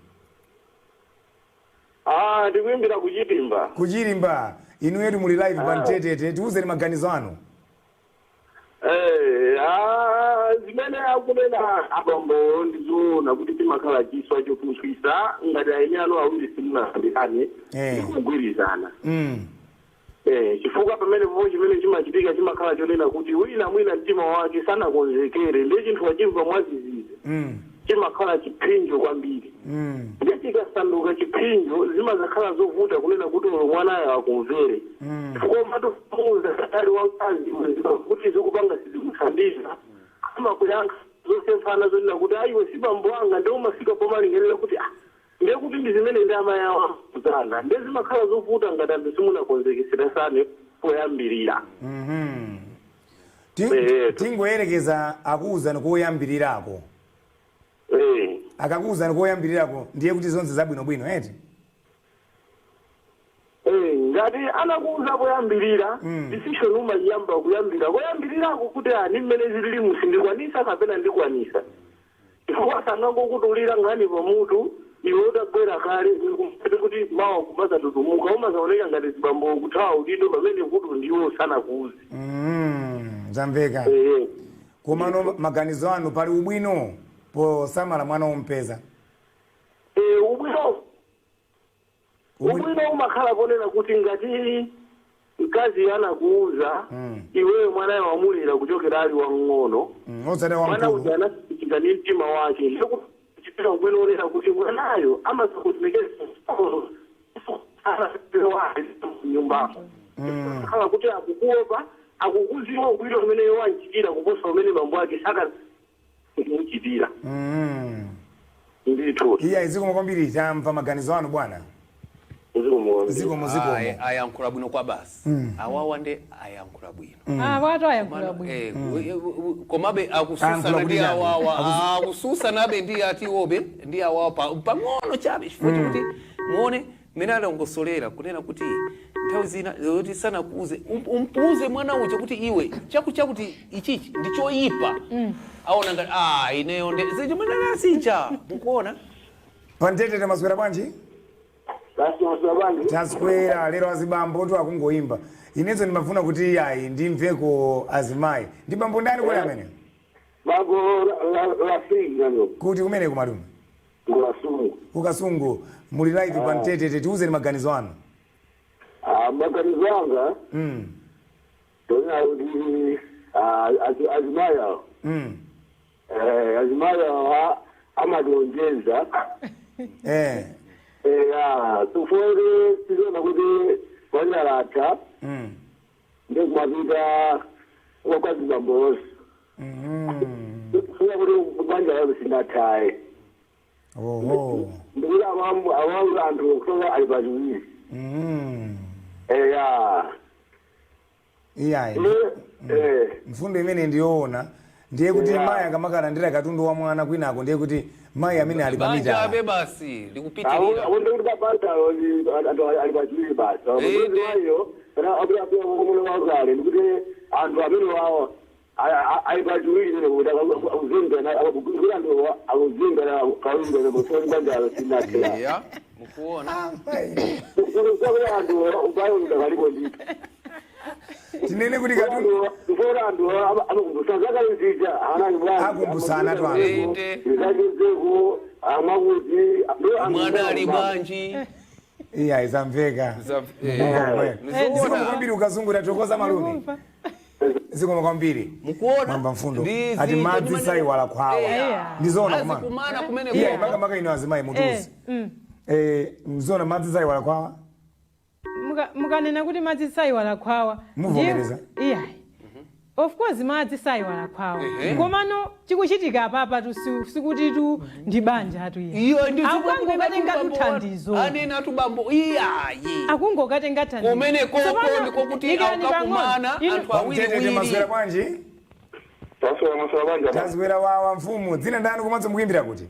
Ah, ndikuimbira kuChirimba. KuChirimba. Inu yetu muli live pa Mtetete, tiuzeni maganizo anu. Ah, zimene akunena abambo ndizoona kuti timakhala chiswa chopunthwisa ngati aine anu awiri simunakambirane ndikugwirizana. Chifukwa pamene po chimene chimachitika chimakhala chonena kuti wina mwina mtima wake sanakonzekere, ndiye chinthu wachimva mwazizizi, chimakhala chiphinjo kwambiri. Ndiye chikasanduka chiphinjo, zimazakhala zovuta kunena kuti olo mwanayo akumvere, chifukwa umatomuuza ali wamkazi kuti zokupanga sizikuthandiza, amakuyankha zosemphana zonena kuti ayiwe si bambo anga. Ndiye umafika pomalingalira kuti ah, ndiye kuti ndi zimene ndi amayi awo amuzana. Ndiye zimakhala zovuta ngati anthu simunakonzekeserasane poyambirira. Tingoyerekeza akuwuzani koyambirirako. Akakuwuzani koyambirirako, ndiye kuti zonse zabwinobwino, eti? Ngati anakuuza poyambirira, decision umayiyamba kuyambira koyambirirako kuti ani mmene zilili musindikwanisa kapena ndikwanisa, chifukwa sangangokutulira nkhani pamutu iwe utagwera kale kuti mawa kumazatutumuka, umazaoneka ngati zibambo kuthawa udindo pamene kuti ndiwo sanakuuze. Zamveka. Komano maganizo anu, pali ubwino posamala mwana wompeza? Ubwino ubwino umakhala ponena kuti ngati mkazi anakuuza, iweyo mwanayo wamulera kuchokera ali wamng'ono, osati mwana wamkulu. uja anachitika ni mtima wake, ndikuchitira ubwino onena kuti mwanayo amazakulemekeza nyumbamo, khala kuti akukuopa, akukuziwa ubwino umene wanchitira kuposa umene bambo ake saka kumuchitira. Ndithu. Iya, zikomo kwambiri, tamva maganizo anu bwana. Zikomo. Zikomo, zikomo. Ayankhula bwino kwa basi awawa, nde ayankhula bwino. Ah, watu ayankhula bwino. Komabe akususana Ayankhula ndi kuti chani? awawa, akususanabe ndi atiwobe ndi awawa pang'ono chabe, chifukwa chakuti muone mmene alongosolera kunena kuti nthawi zina zoti sanakuuze, umpuuze mwana uja kuti iwe chakuti ichichi ndi choyipa, aona ngati ah, ineyo nde zichimananasicha mukuona. Pamtetete, maswera bwanji? Basi. Taswera. Lero azibambo tu akungoimba, inenso ndimafuna kuti ayi, ndimveko azimayi. Ndi bambo ndani kuli amene? Bambo Rafiki nano. Kuti kumene kumalume? KuKasungu. KuKasungu. Muli live pa Mtetete, tiuzeni maganizo anu. Ah, maganizo anga, tonena kuti azimayi awo, azimayi awa amationjeza. Eya, tufore tizoona kuti wanyalatha, ndikumapita wakwazibambosi, funa kuti banja lalo sindathaye. Ndikuti awamu anthu kusoka ali pachiwiri. Eya. Iyayi. Mfundo imene ndiyoona, ndiye kuti mayi akamakalandira katundu wa mwana kwinako, ndiye kuti mayi amene ali Banja pamitala. abe basi likupitirira. Akunde kuti babanta anthu ali pachiwiri basi. Mayiyo amuno wakale, ndikuti anthu amene wawo ali pachiwiri kuti akuzengana, kuti anthu akuzengana kawiri kusoni banjalo sinathera. Ya, mukuona. Kuti anthu ubayo udakaliko ndithu. Tinene kuti katundu Kufuta anthu amakumbusana zakale zija anani bwanji. Akumbusana tu anthu. Inde. Zachezeko amakuti Mwana ali bwanji? Iyayi, zamveka. Nizoona. Zikomo kwambiri, ukazungura, tokoza malume. Ndikumva. Zikomo kwambiri. Mukuona? Mwamba mfundo. Ndi Ati zija madzi saiwala khwawa. Eya. Ndizoona koma. Azikumana kumene Iya, koko. makamaka ino azimayi mutuzi. Mzoona madzi saiwala khwawa. Mukanena kuti madzi sayiwala khwawa, Muvomereza? Iya, of course madzi sayiwala khwawa. Komano chikuchitika apapa tu sikuti tu ndi banja atu iya. Iyo ndi Akungokatenga thandizo. Anena tu bambo, iyayi. Akungokatenga thandizo. Kumene koko Tsopano, ndiko kuti ikani aukakumana pang'ono. anthu awiri Mtetete, wiri. maswera bwanji? Taswera, maswera bwanji? Tazwera wawa mfumu. Dzina ndani komanso mukuimbira kuti?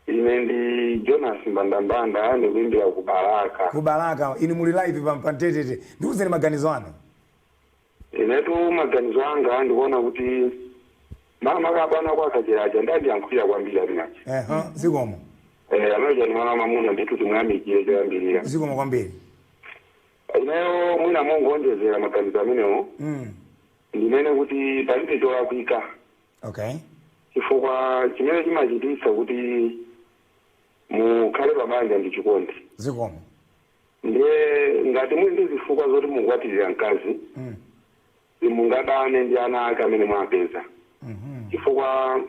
Ine ndi Jonas Mbandambanda, ndikuimbira ku Balaka. Ku Balaka. Inu muli live pa Mtetete. Ndiuzeni maganizo anu. Inetu maganizo anga ndikuona kuti makamaka kwa Kacheraja ndandiyankhulira kwambiri aminachi. Ehe, zikomo. Amene ni mwana wa mamuna ndithu, timuyamikire choyambirira. Zikomo kwambiri. Ineyo mwina mongonjezera maganizo amenewo, ndinene kuti palibe cholakwika, chifukwa chimene chimachititsa kuti mukhale pabanja ndi chikondi. Zikomo. Ndiye ngati muli ndi zifukwa zoti mukwatirira mkazi, mungadane ndi ana ake amene mwapeza, chifukwa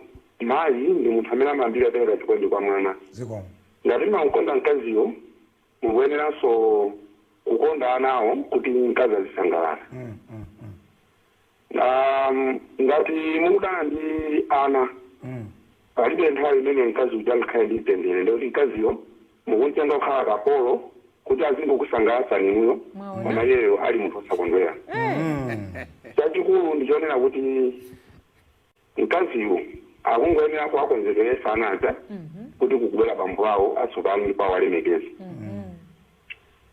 mayi ndi munthu amene amayambira apereka chikondi kwa mwana. Zikomo. Ngati mmamukonda mkaziyo, mukuyeneranso kukonda anawo kuti mkazi azisangalala. Ngati mukudana ndi ana, palibe nthawi imene mkazi uja ngakhale ndi mtendere. Ndikuti mkaziyo mukumtenga kukhala kapolo kuti azingokusangalatsani inuyo, Mwaona? koma iyeyo ali munthu osakondwera. Chachikulu ndichonena kuti mkaziyo akungoyenera kuwakonzekeresa anaja kuti kukubwera bambo awo atsopano ndipo awalemekeze.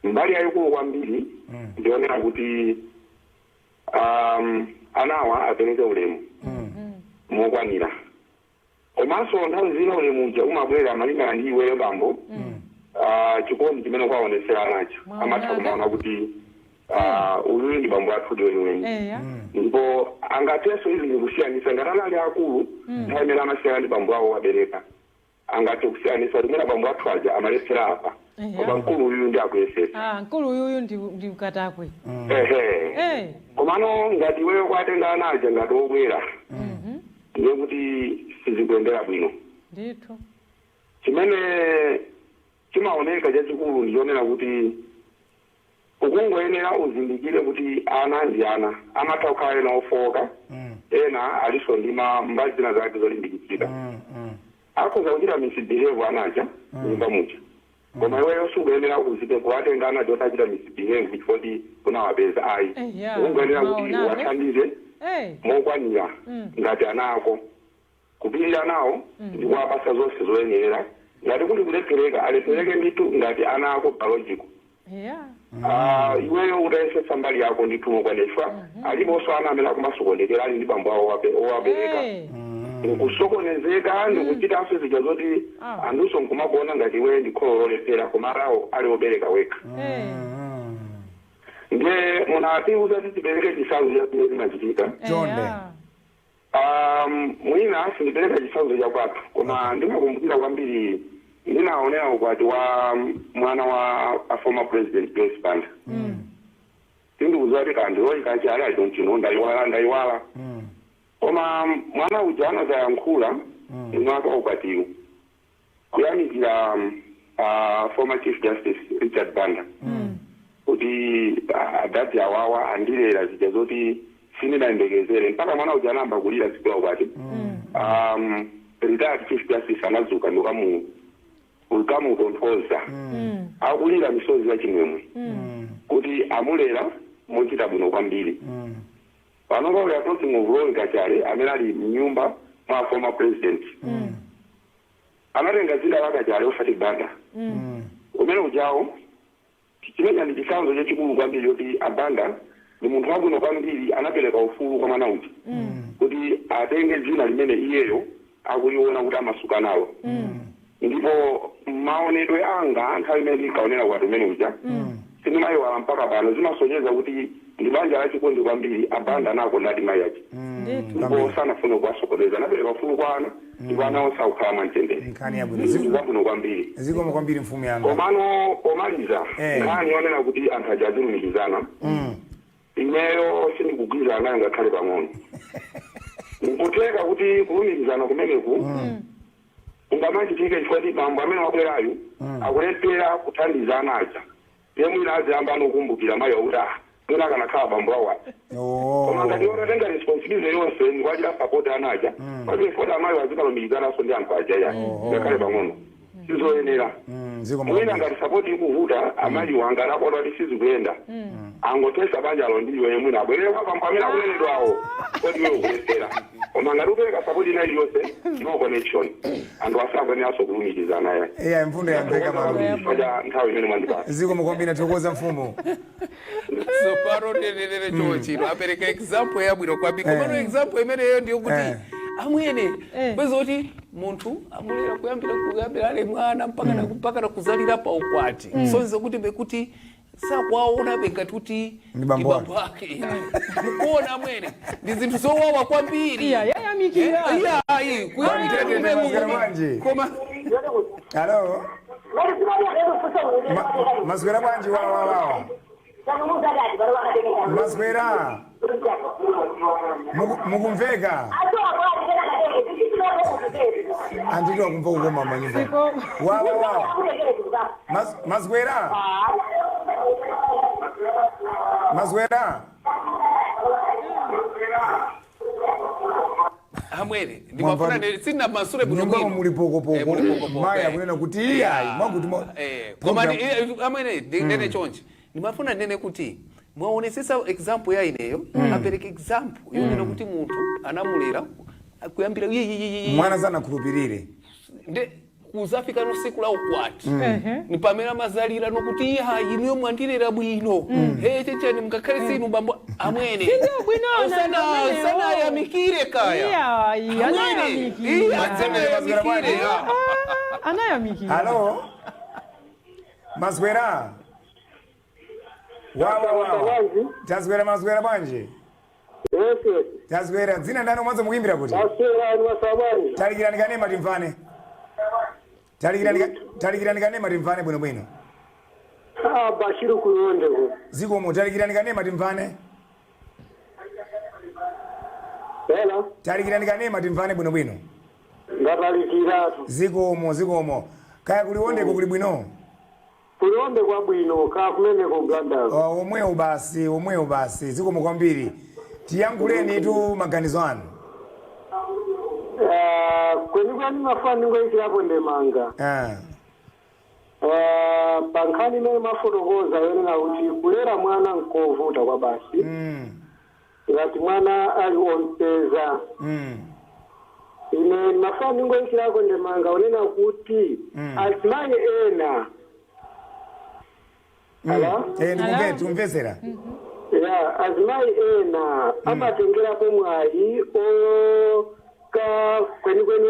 Mbali yayikulu kwambiri ndionera kuti anawa apereke ulemu mokwanira, komanso nthawi zina ulemu uja umabwera malingana ndi iweyo bambo, chikondi chimene kwaonesera anacho. Mwaona? Amatha kumaona kuti uyuyu ndi bambo athu weniweni, ndipo angathenso izi ndikusiyanisa ngati anali akulu nthawi imene amasiyana ndi bambo awo wabereka, angathe kusiyanisa kuti mwina bambo athu aja amalesera apa, koma mkulu uyuyu ndi akuyesesa. Ah, mkulu uyuyu ndi ukatakwe. Ehe. Komano ngati iweyo kwatenga ana aja ngati obwera, ndiye kuti sizikuyendera bwino. Chimene chimaoneka chachikulu ndichonena kuti ukungoyenera uzindikire kuti ana ndi ana, amatha kukhala ena ofoka, ena aliso ndi mbali zina zake zolimbikitsika. Akhoza kuchita misbehave anaja nyumba muja, koma iweyo sukuyenera uzite kuwatenga ana oti achita misbehave chifukwa unawapeza, ayi. Ukungoyenera kuti Maonake. wathandize mokwanira ngati ana ako, kupirira nawo ndi kuwapasa zonse zoyenera. Ngati kuli kulephereka, alephereke ndithu ngati ana ako biological. Iweyo utayesetsa mbali yako ndithu mokwanira, chifukwa aliponso ana amene akumasokonekera ali ndi bambo awo owabereka, nkusokonezeka ndikuchitanso zija zoti anthuso nkumakuona ngati iweyo ndi kholo lolephera, koma alawo ali obereka wekha. Ndiye munatiuza kuti tipereke chitsanzo cha zimene zimachitika. Chonde. Mwina sindipereka chitsanzo cha kwathu, koma ndimakumbukira kwambiri ndinaonera ukwati wa mwana wa a former President Joyce Banda. Sindikudziwa kuti kandiroyi kachali, I don't know, ndayiwala, ndayiwala. Koma mwana uja anazayankhula mwaka wa ukwatiwo kuyamikira former Chief Justice Richard Banda kuti adati awawa andilera zija zoti sindinayembekezere, mpaka mwana uja anayamba kulira tsiku la ukwati. Retired Chief Justice anadzuka ndikamutonthoza akulira misozi ya chimwemwe kuti amulera mochita bwino kwambiri. Panopa we are talking of Roy Kachale amene ali mnyumba mwa former president, anatenga dzina la Kachale osati Banda. Umene ujawo chimene ndi chitsanzo chachikulu kwambiri choti abanda ndi munthu wabwino kwambiri, anapereka ufulu kwa mwana uja kuti atenge dzina limene iyeyo akuliona kuti amasuka nalo. Ndipo maonedwe anga nthawi imene ndinkaonera kwati umene uja sindimayiwala mpaka pano. Zimasonyeza kuti ndi banja lachikondi kwambiri, abanda anakonda mayi aja, ndipo sanafune kuwasokoneza, anapereka ufulu kwa ana, ndipo ana onse akukhala mwamtendere. Nkhani yabwino. Zinthu zabwino kwambiri. Zikomo kwambiri, mfumu yanga. Komano pomaliza, nkhani yonena kuti anthu aja azilumikizana, ineyo Ineyo sindikugwirizana nayo ngakhale pang'ono. Nkutheka kuti kulumikizana kumeneku kungamachitike chifukwa kuti bambo amene wabwerayu akulephera kuthandizana aja, ndiye mwina aziyamba anokumbukira mayi akuti ah, mwina akanakhala bambo awo aja. Koma ngati otatenga responsibility yonse ndikuachita support ana aja, palibe foti amayi azikalumikizananso ndi anthu aja ya, ngakhale pang'ono sizoyenera. Zikomo Mwina kwambiri. ngati support ikuvuta, amayiwo anganakodwa kuti sizikuyenda, angotesa banjalo ndiyo mwina abwerere kwa bambo amene akunenedwawo kodi iwe ukulephera. Koma ngati upereka support ina iliyonse, no connection, anthu asakweneranso kulumikizana ya. Iya, mfundo yamveka malume. Chifukwa cha nthawi imene mwandipasa. Zikomo kwambiri, thokoza mfumu. Sopano nenenene chochino apereka example yabwino kwambiri, komano example imeneyo ndiyo kuti amwene kweza kuti munthu amulera kuyambira ali mwana mpaka na kuzalira pa ukwati, sonse kuti bekuti sakwaona bengati kuti Ndi bambo ake. Ake mukuona amwene, ndi zinthu zowawa kwambiri. Iya, yayamikira. Iya, ayi kuyamikira Kwambiri, kumene maswera bwanji? Koma Halo. Maswera bwanji? Wawa wawa, maswera. Mukumveka? Anditi wakumva kukoma manyumba. Wawa wawa. Maswera, maswera. Amwene, ndimafuna sina masule bwino Nyumbamo bwino. muli pokopoko. Muli pokopoko, Mayi akunena kuti iyayi mwakuti Koma amwene, ndinene chonchi, ndimafuna ndinene kuti mwaonesesa example ya ineyo, apereka example yonena kuti munthu anamulera kuyambira Mwana sanakhulupirire. Nde kuzafika no siku la ukwati ni pamene amazalira nokuti iha, inuyo mwandilera bwino, he chechani mkakhale sinu bambo amwene. Sindio bwino, amenewo. Sanayamikire kaya. Iya, iya, Amwene, anayamikira. iya, sanayamikire. Ah, anayamikira. Halo, maswera wawa wawa. Taswera, maswera bwanji? Yes. Taswera. Dzina ndani, mwanzo mukuimbira kuti? Maswera ni wasabani. Talikirani kanema timvane. Talikirani kanema timvane bwinobwino. Ah, Bashiru kuyonde ko. Zikomo, talikirani kanema timvane. Hello. Talikirani kanema timvane bwinobwino. Ngatalikiratu. Zikomo, zikomo. Kaya kuliwondeko kuli bwino? Kuyonde kwa bwino, ka kumene ko Blantyre. Oh, omwewo basi, omwewo basi. Zikomo kwambiri, tiyankhuleni tu maganizo anu. Kweni kweni mafani ngoikirapo ndemanga. Pa nkhani imene mafotokoza yonena kuti kulera mwana nkovuta kwa basi ngati mwana ali ompeza, ine mafani ngoikirako ndemanga onena kuti azimayi ena. Hello? Eh, ndikumve, tikumvesera. Ya, azimayi ena amatengerapo mwayi oka kwenikweni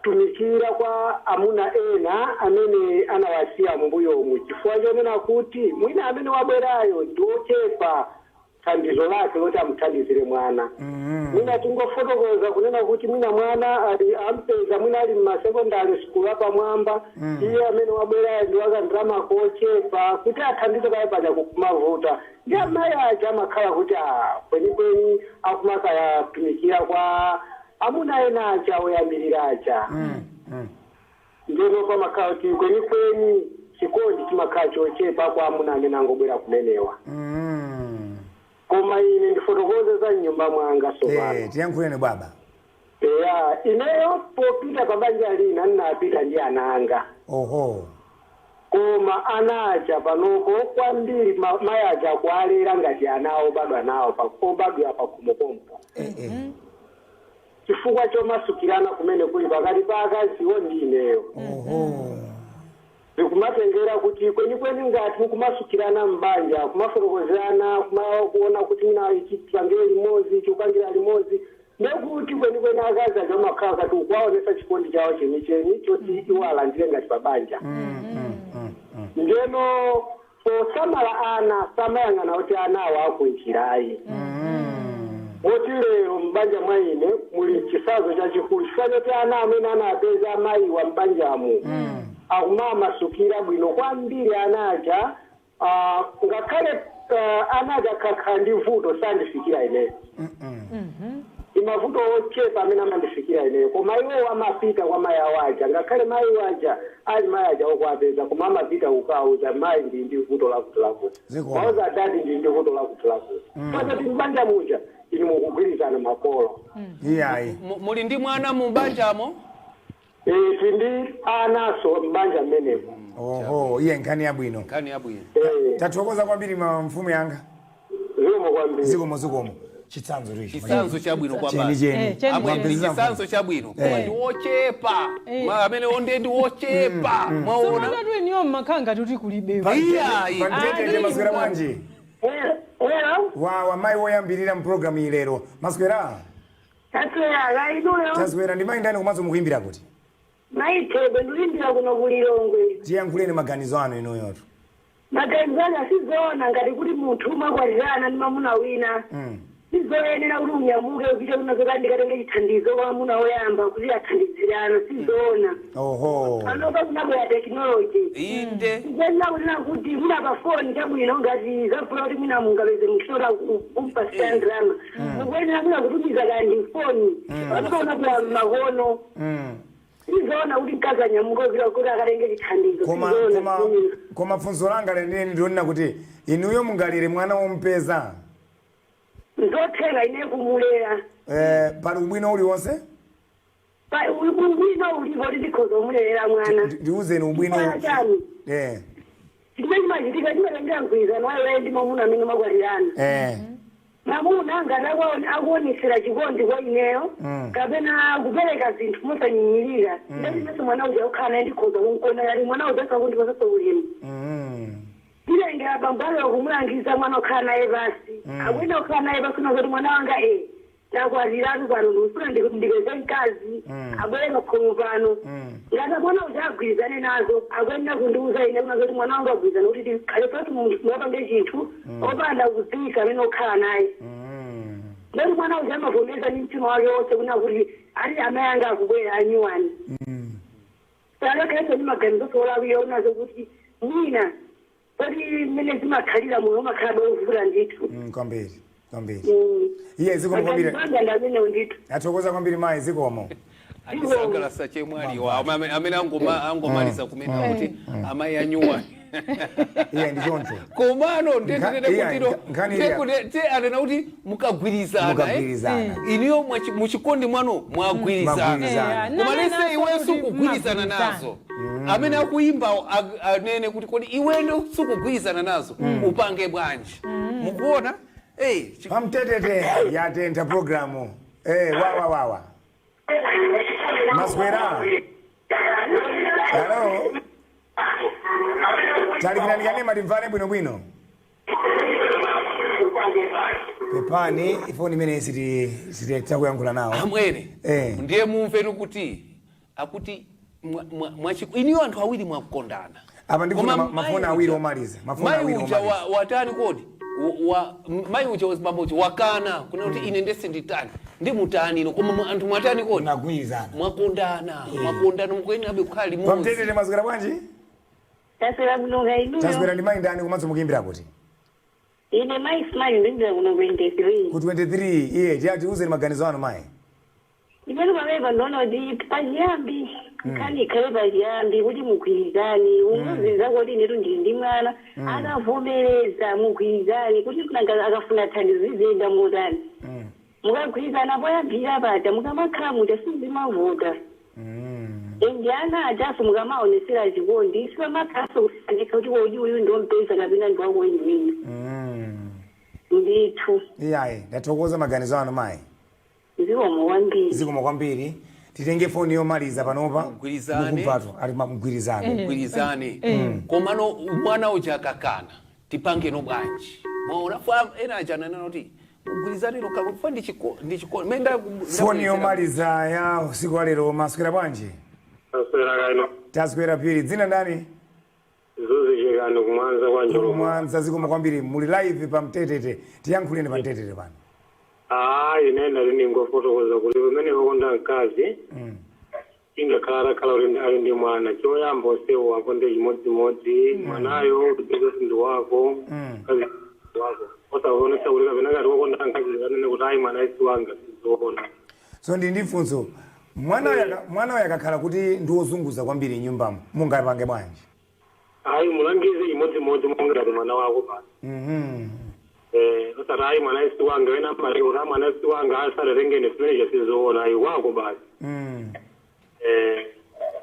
okatumikira kwa amuna ena amene anawasiya mbuyomu, chifukwa chonena kuti mwina amene wabwerayo ndi ochepa thandizo lake loti amuthandizire mwana. Mwina tingofotokoza kunena kuti mwina mwana ali ampeza mwina ali mmasekondari school apamwamba, iye amene wabwerayo ndi wakandalama kochepa, kuti athandize pale paja kumavuta, ndi amayi aja amakhala kuti ah, kwenikweni akumakaytumikira kwa amuna ena aja oyambirira aja. Ndeno pamakhala kuti kwenikweni chikondi chimakhala chochepa kwa amuna amene angobwera kumenewa. Koma ine ndifotokoze za mnyumba mwanga sopano. Eh, tiyankhuleni baba. Eya, ineyo popita pa banja lina ndinapita ndi ana anga. Koma ana aja panopo kwambiri mayi aja kualera ngati ana obadwa nawo obadwa pakhomo pompo, chifukwa chomasukirana kumene kuli pakati pa akaziwo ndi ineyo. Zikumatengera kuti kwenikweni ngati mukumasukirana mbanja, kumafotokozerana, kuona kuti mina ichi tipangire limodzi, ichi kupangira limodzi, ndekuti kwenikweni akazi aja amakhala kati ukuwaonesa chikondi chawo chenicheni choti iwo alandire ngati pabanja. Ndeno posamala ana samayang'ana kuti ana awo akunjirayi. Moti lero mbanja mwa ine muli chisazo chachikulu, chifukwa choti ana amene anapeza amayiwa mbanjamu akumamasukira bwino kwambiri ana aja. Ngakhale Ana akakhala ndi vuto sandifikira ineyo. Ndi mavuto ochepa amene amandifikira ineyo, koma iwo amapita kwa mayi awo aja, ngakhale mayi aja ali mayi aja okuapeza, koma amapita kukauza mayi ndi vuto lakuti lakuti, mauza adati ndi vuto lakuti lakuti. Pasati mbanja muja inu mukugwirizana makolo. Iyayi. Muli ndi mwana mumbanjamo? Tindi anaso mbanja mmenemo. Oho, iye nkhani yabwino. Nkhani yabwino. Tathokoza kwambiri mfumu yanga. Zikomo kwambiri. Zikomo, zikomo. Chitsanzo ichi. Chitsanzo chabwino kwa Cheni basi. cheni. Cheni. Amwe ndi Mwapeza chitsanzo chabwino, koma ndi wochepa. Amene onde ndi wochepa, mwaona. Tsopano eniyo mmakhala ngati kuti kulibewo. Iyayi. Pamtetete, maswera bwanji? Hello. Wawa, mayi woyambirira mpulogalamu iyi lero, maswera? Taswera inuyo? Taswera. Ndi mayi ndani komanso mukuyimbira kuti? Maithebe, ndikuyimbira kuno kuLilongwe. Tiyankhuleni maganizo anu inuyotu. Maganizo anu, asizoona ngati kuti munthu umakwatirana ndi mamuna wina, sizoyenera kuti unyamuke upite kunazoka ndikatenge chithandizo kwa mamuna woyamba kuti athandizirana, sizoona. Panopa kunabwera technology. Inde kunena kuti mwina pa foni chabwino, ngati zafuna kuti mwina mungapeze mkisota kumpasira ndalama, mukuyenera mwina kutumiza kandi foni. Panopa kunabwera makono. Sizoona kuti mkazi anyamuke upita kuti akatenge chithandizo. Koma Sizoona. koma koma funso langa lenileni ndionena kuti inuyo mungalere mwana wompeza? Nzotheka ine kumulera. Pali ubwino uliwonse? Ubwino ulipo kuti ndikhoza kumulera mwana. Ndiuzeni ubwino. Chifukwa chani? Chimene chimachitika chimatengera mgwirizano wayo ndi mwamuna amene makwatirana. Mwamuna ngati akuonesera chikondi kwa ineyo kapena kupereka zinthu mosanyinyirira, ndatinenso mwana uja kukhala naye ndikhoza kumkona yali mwana uja sakundipasanso ulemu. Ndilengera bambo ake kumulangiza mwana okhala naye pasi, akuyenda kukhala naye pasi unazoti mwana wanga ndakwatiratu pano, ndikufuna ndipeze mkazi abwere pakhomo pano. Ngati mwana uja agwirizane nazo, akuyenera kundiuza ine kunazoti mwana wanga agwirizane kuti tikhale pasi, mukapange chinthu opanda kudziwisa amene okhala naye. Ndati mwana uja amavomereza ndi mtima wake wonse kuna kuti ati amayi anga akubwera anyuwani. Sakakhalenso ndi maganizo olakwira unazo kuti mwina poti mmene zimakhalira moyo umakhala bovuta ndithu. Kwambiri, kwambiri. Iye, zikomo kwambiri. Maganizo anga ndi amenewo ndithu. Athokoza kwambiri mayi, zikomo. Andisangalasa chemwaliwa amene angomaliza kumene akuti amayi anyuwani. Iye, ndi choncho. Komano Iya, nkhani iya. Anena kuti mukagwirizana, eh? Mukagwirizana. Iniyo muchikondi mwanu mwagwirizana. Mwagwirizana. Koma lese Nanena iwe kuti sukugwirizana mmagwirizana. nazo, amene akuyimba anene kuti kodi iwendo sukugwirizana nazo upange bwanji? Mukuona? Pamtetete yatentha programu. Wawa wawa, maswera? Hello, talikirani kanema timvane bwinobwino. Pepani, ifoni imene sititakuyankhula nawo. Amwene, ndiye mumvetu kuti akuti iniyo anthu awiri mwakukondana. Apa ndifuna Koma mafoni mayi awiri uja- omaliza, mafoni mayi awiri uja omaliza. watani kodi? Mayi uja wazibambo uja wakana kuna kuti ine ndese nditani ndi mutani ino, koma anthu mwatani kodi? Mwagwirizana. Mwakondana, mwakondana, mukuyenerabe kukhala limodzi. Pamtetete, maswera bwanji? Taswera kuno inuyo? Taswera. Ndi mayi ndani komanso mukuyimbira kuti? Ine mayi Smile, ndikuyimbira kuno 23. Ku 23. Iye, tiyatiuzeni maganizo anu mayi. Imene pamene ndaona kuti pachiyambi nkhani ikhale pachiyambi kuti mugwirizane, umuziza kuti inetu ndili ndi mwana, akavomereza mugwirizane kuti nanga akafuna thandizo ziziyenda motani. Mukagwirizana poyambira paja, mukamakhala muja sizimavuta. Ende ana ajaso mukamaonesera chikondi sipamakhaso kusaneka kuti kodi uyu ndompeza kapena ndiwakuweniweni. Ndithu. Iyayi, ndathokoza maganizo anu mayi. Zikomo kwambiri. Zikomo kwambiri. Titenge foni yomaliza panopa. Mugwirizane. Mukumvatu ali mugwirizane. Mugwirizane, komano mwana uja akakana tipangeno bwanji? Mwaona, fa ena aja ananena kuti mugwirizane nokha fa ndichiko menda. Foni yomaliza ya usiku wa lero. Maswera bwanji? Aswera kaino? Taswera piri. Dzina ndani? Zuzichekani kuMwanza kwa Njolo. Mwanza. Zikomo kwambiri. Muli live pa Mtetete, tiyankhuleni pa Mtetete pano. Ine ndali ningofotokoza kuti pamene wakonda mkazi, ingakhala atakhala kuti ali ndi mwana, choyamba onsewo akonde chimodzimodzi mwanayo, kuti ndi wako mkazi. Wako osaonesa kuti kapena kati wakonda mkazi, kanene kuti ayi, mwana isi wanga, sizoona. So ndi funso, mwana uyo akakhala kuti ndi wozunguza kwambiri nyumbamo, mungapange bwanji? Ayi, mulangize imodzimodzi monga ngati mwana wako basi. Osati ayi, mwana isi wanga, wena amaleka kuti ayi, mwana isi wanga, asatatengene simenecho, sizoona, ayi, wako basi.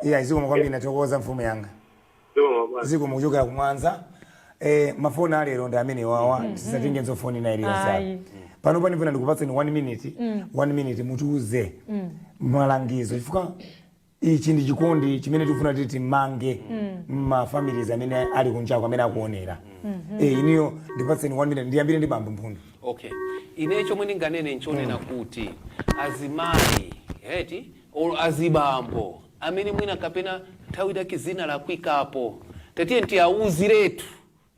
Iya, zikomo kwambiri, nathokoza mfumu yanga. Zikomo basi. Zikomo kuchokera kumwanza. Mafoni alero ndi amene wawa, tisatengenso foni ina iliyonse. Ayi. Pano panifuna ndikupatseni 1 minute, 1 minute, mutiuze malangizo, chifukwa ichi ndi chikondi chimene tikufuna kuti timange mmafamilies amene ali kunjako, amene akuonera. Iniyo ndipatseni 1 minute, ndiyambire ndi bambo Mphundu. Okay, ine chomwe ndinganene nchonena kuti azimayi eti or azibambo amene mwina kapena nthawi idaki zina lakwikapo, tatiye tiyawuziretu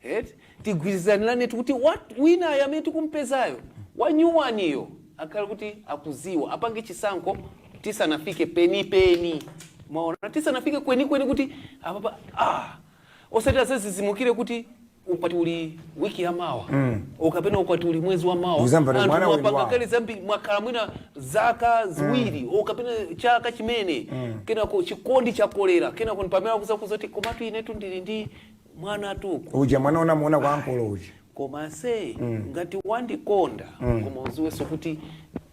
eti, tigwirizaniranetu kuti winayo amene tikumpezayo wanyuwaniyo akhale kuti akuziwa, apange chisankho tisanafike penipeni, maona, tisanafike kwenikweni kuti apapa osati azazizimukire kuti ukwati uli wiki ya mawa ukapena ukwati uli mwezi wa mawa. Uzamva kuti Anthu mwana uyu ndi mwapanga wawo. kale zambiri, mwakhala mwina zaka 2 okapena chaka chimene, kenako chikondi chakolera, kenako pamene akuza kuzoti komatu inetu ndili ndi mwana tuku. Uja mwana unamuona kwa ankolo uja. Koma se ngati wandikonda, koma uziwenso kuti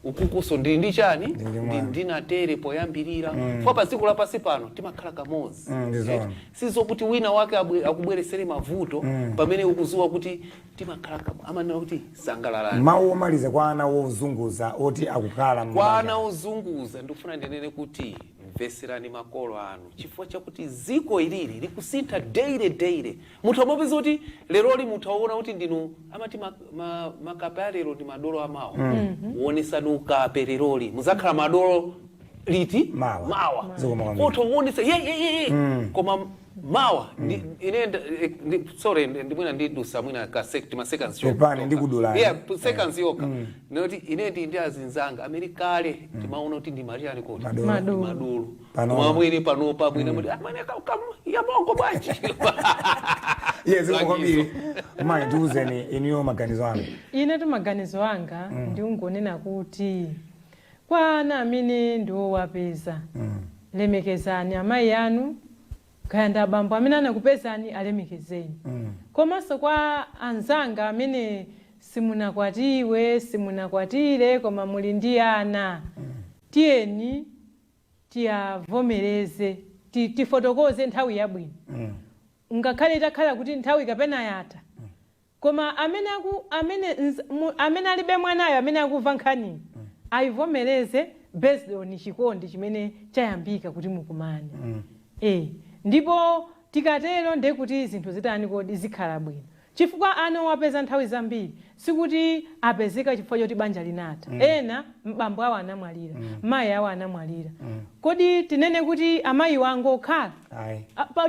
ukukuso ndili ndi chani? Ndili ndi mwana. Ndinatere poyambirira mm. Pa dziko lapansi pano timakhala kamodzi. Ndizoona. Eh, sizokuti wina wake akubweresere mavuto pamene ukuziwa kuti timakhala amanena kuti sangalalani. Mawu omaliza kwa ana wozunguza oti akukhala Kwa m'mabanja. Ana ozunguza, ndikufuna ndinene kuti mveserani makolo anu, chifukwa chakuti ziko ilili likusintha daily daily. Munthu amapeza kuti leroli munthu aona kuti ndinu amati makape alero ndi madolo amawa. Uonesani ukape leroli, muzakhala madolo liti? Mawa. Mawa. Zikomo kwambiri. Utha uonesa ye ye ye ye, koma mawa ine sorry, ndimwina ndidusa mwina ka ma seconds yokha. Pepani, ndikudulani. Yeah, seconds yokha. Noti ine ndi azinzanga amene kale timaona kuti ndi machani koti? Madolo. Madolo. Madolo. Panopa. Koma mwini panopa mwina muti amene yabongo bwanji. Yes, zikomo kwambiri. Mayi, ndiuzeni iniyo maganizo anu. Ine tu maganizo anga ndiungonena kuti kwa ana amene ndiwowapeza, lemekezani amayi anu, kaya ndi abambo amene anakupezani, alemekezeni. Komanso kwa anzanga amene simunakwatiwe, simunakwatire, koma muli ndi ana, tiyeni tiyavomereze, tifotokoze nthawi yabwino, ngakhale itakhala kuti nthawi kapena yatha. Koma amene aku amene amene alibe mwanayo, amene akumva nkhaniyi, ayivomereze based on chikondi chimene chayambika kuti mukumane. Ndipo tikatero ndiye kuti zinthu zitani kodi? Zikhala bwino, chifukwa ana wapeza nthawi zambiri sikuti apezeka chifukwa choti banja linatha. Ena mbambo awo anamwalira, mayi awo anamwalira. Kodi tinene kuti amayi wangu okhala? Ayi.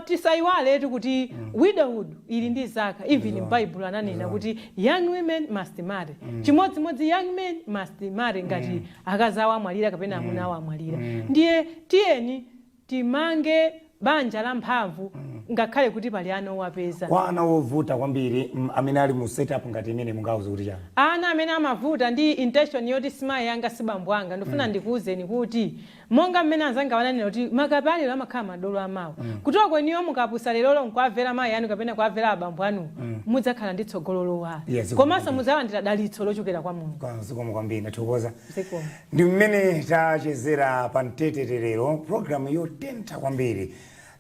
Tisayiwaletu kuti widowhood ili ndi zaka. Even m'Bible ananena kuti young women must marry. Chimodzimodzi young men must marry ngati akazi awo amwalira kapena amuna awo amwalira. Ndiye tiyeni timange banja la mphamvu ngakhale kuti pali ana owapeza. Kwa ana wovuta kwambiri amene ali mu setup ngati imene, mungauze kuti chani? Ana amene amavuta ndi intention yoti simayi anga, sibambo anga, ndifuna ndikuwuzeni kuti monga mmene anzanga wananena kuti makape alero amakhala madolo amawa, kutoka kweniyo mukapusa lerolo nkuamvera mayi anu kapena kuamvera abambo anu, mudzakhala ndi tsogolo lowala, komanso mudzalandira dalitso lochokera kwa Mulungu. Zikomo kwambiri, ndathokoza. Zikomo. Ndi mmene tachezera pa Mtetete lero, programu yotentha kwambiri.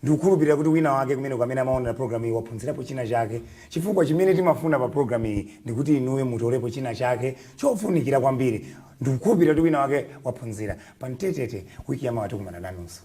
Ndikukhulupirira kuti wina wake kumene amene amaonera programu iyi waphunzirapo china chake, chifukwa chimene timafuna pa programu iyi ndikuti inuyo mutolepo china chake chofunikira kwambiri. Ndikukhulupirira kuti wina wake waphunzira pa Mtetete. Wiki yamawa tikumana nanunso.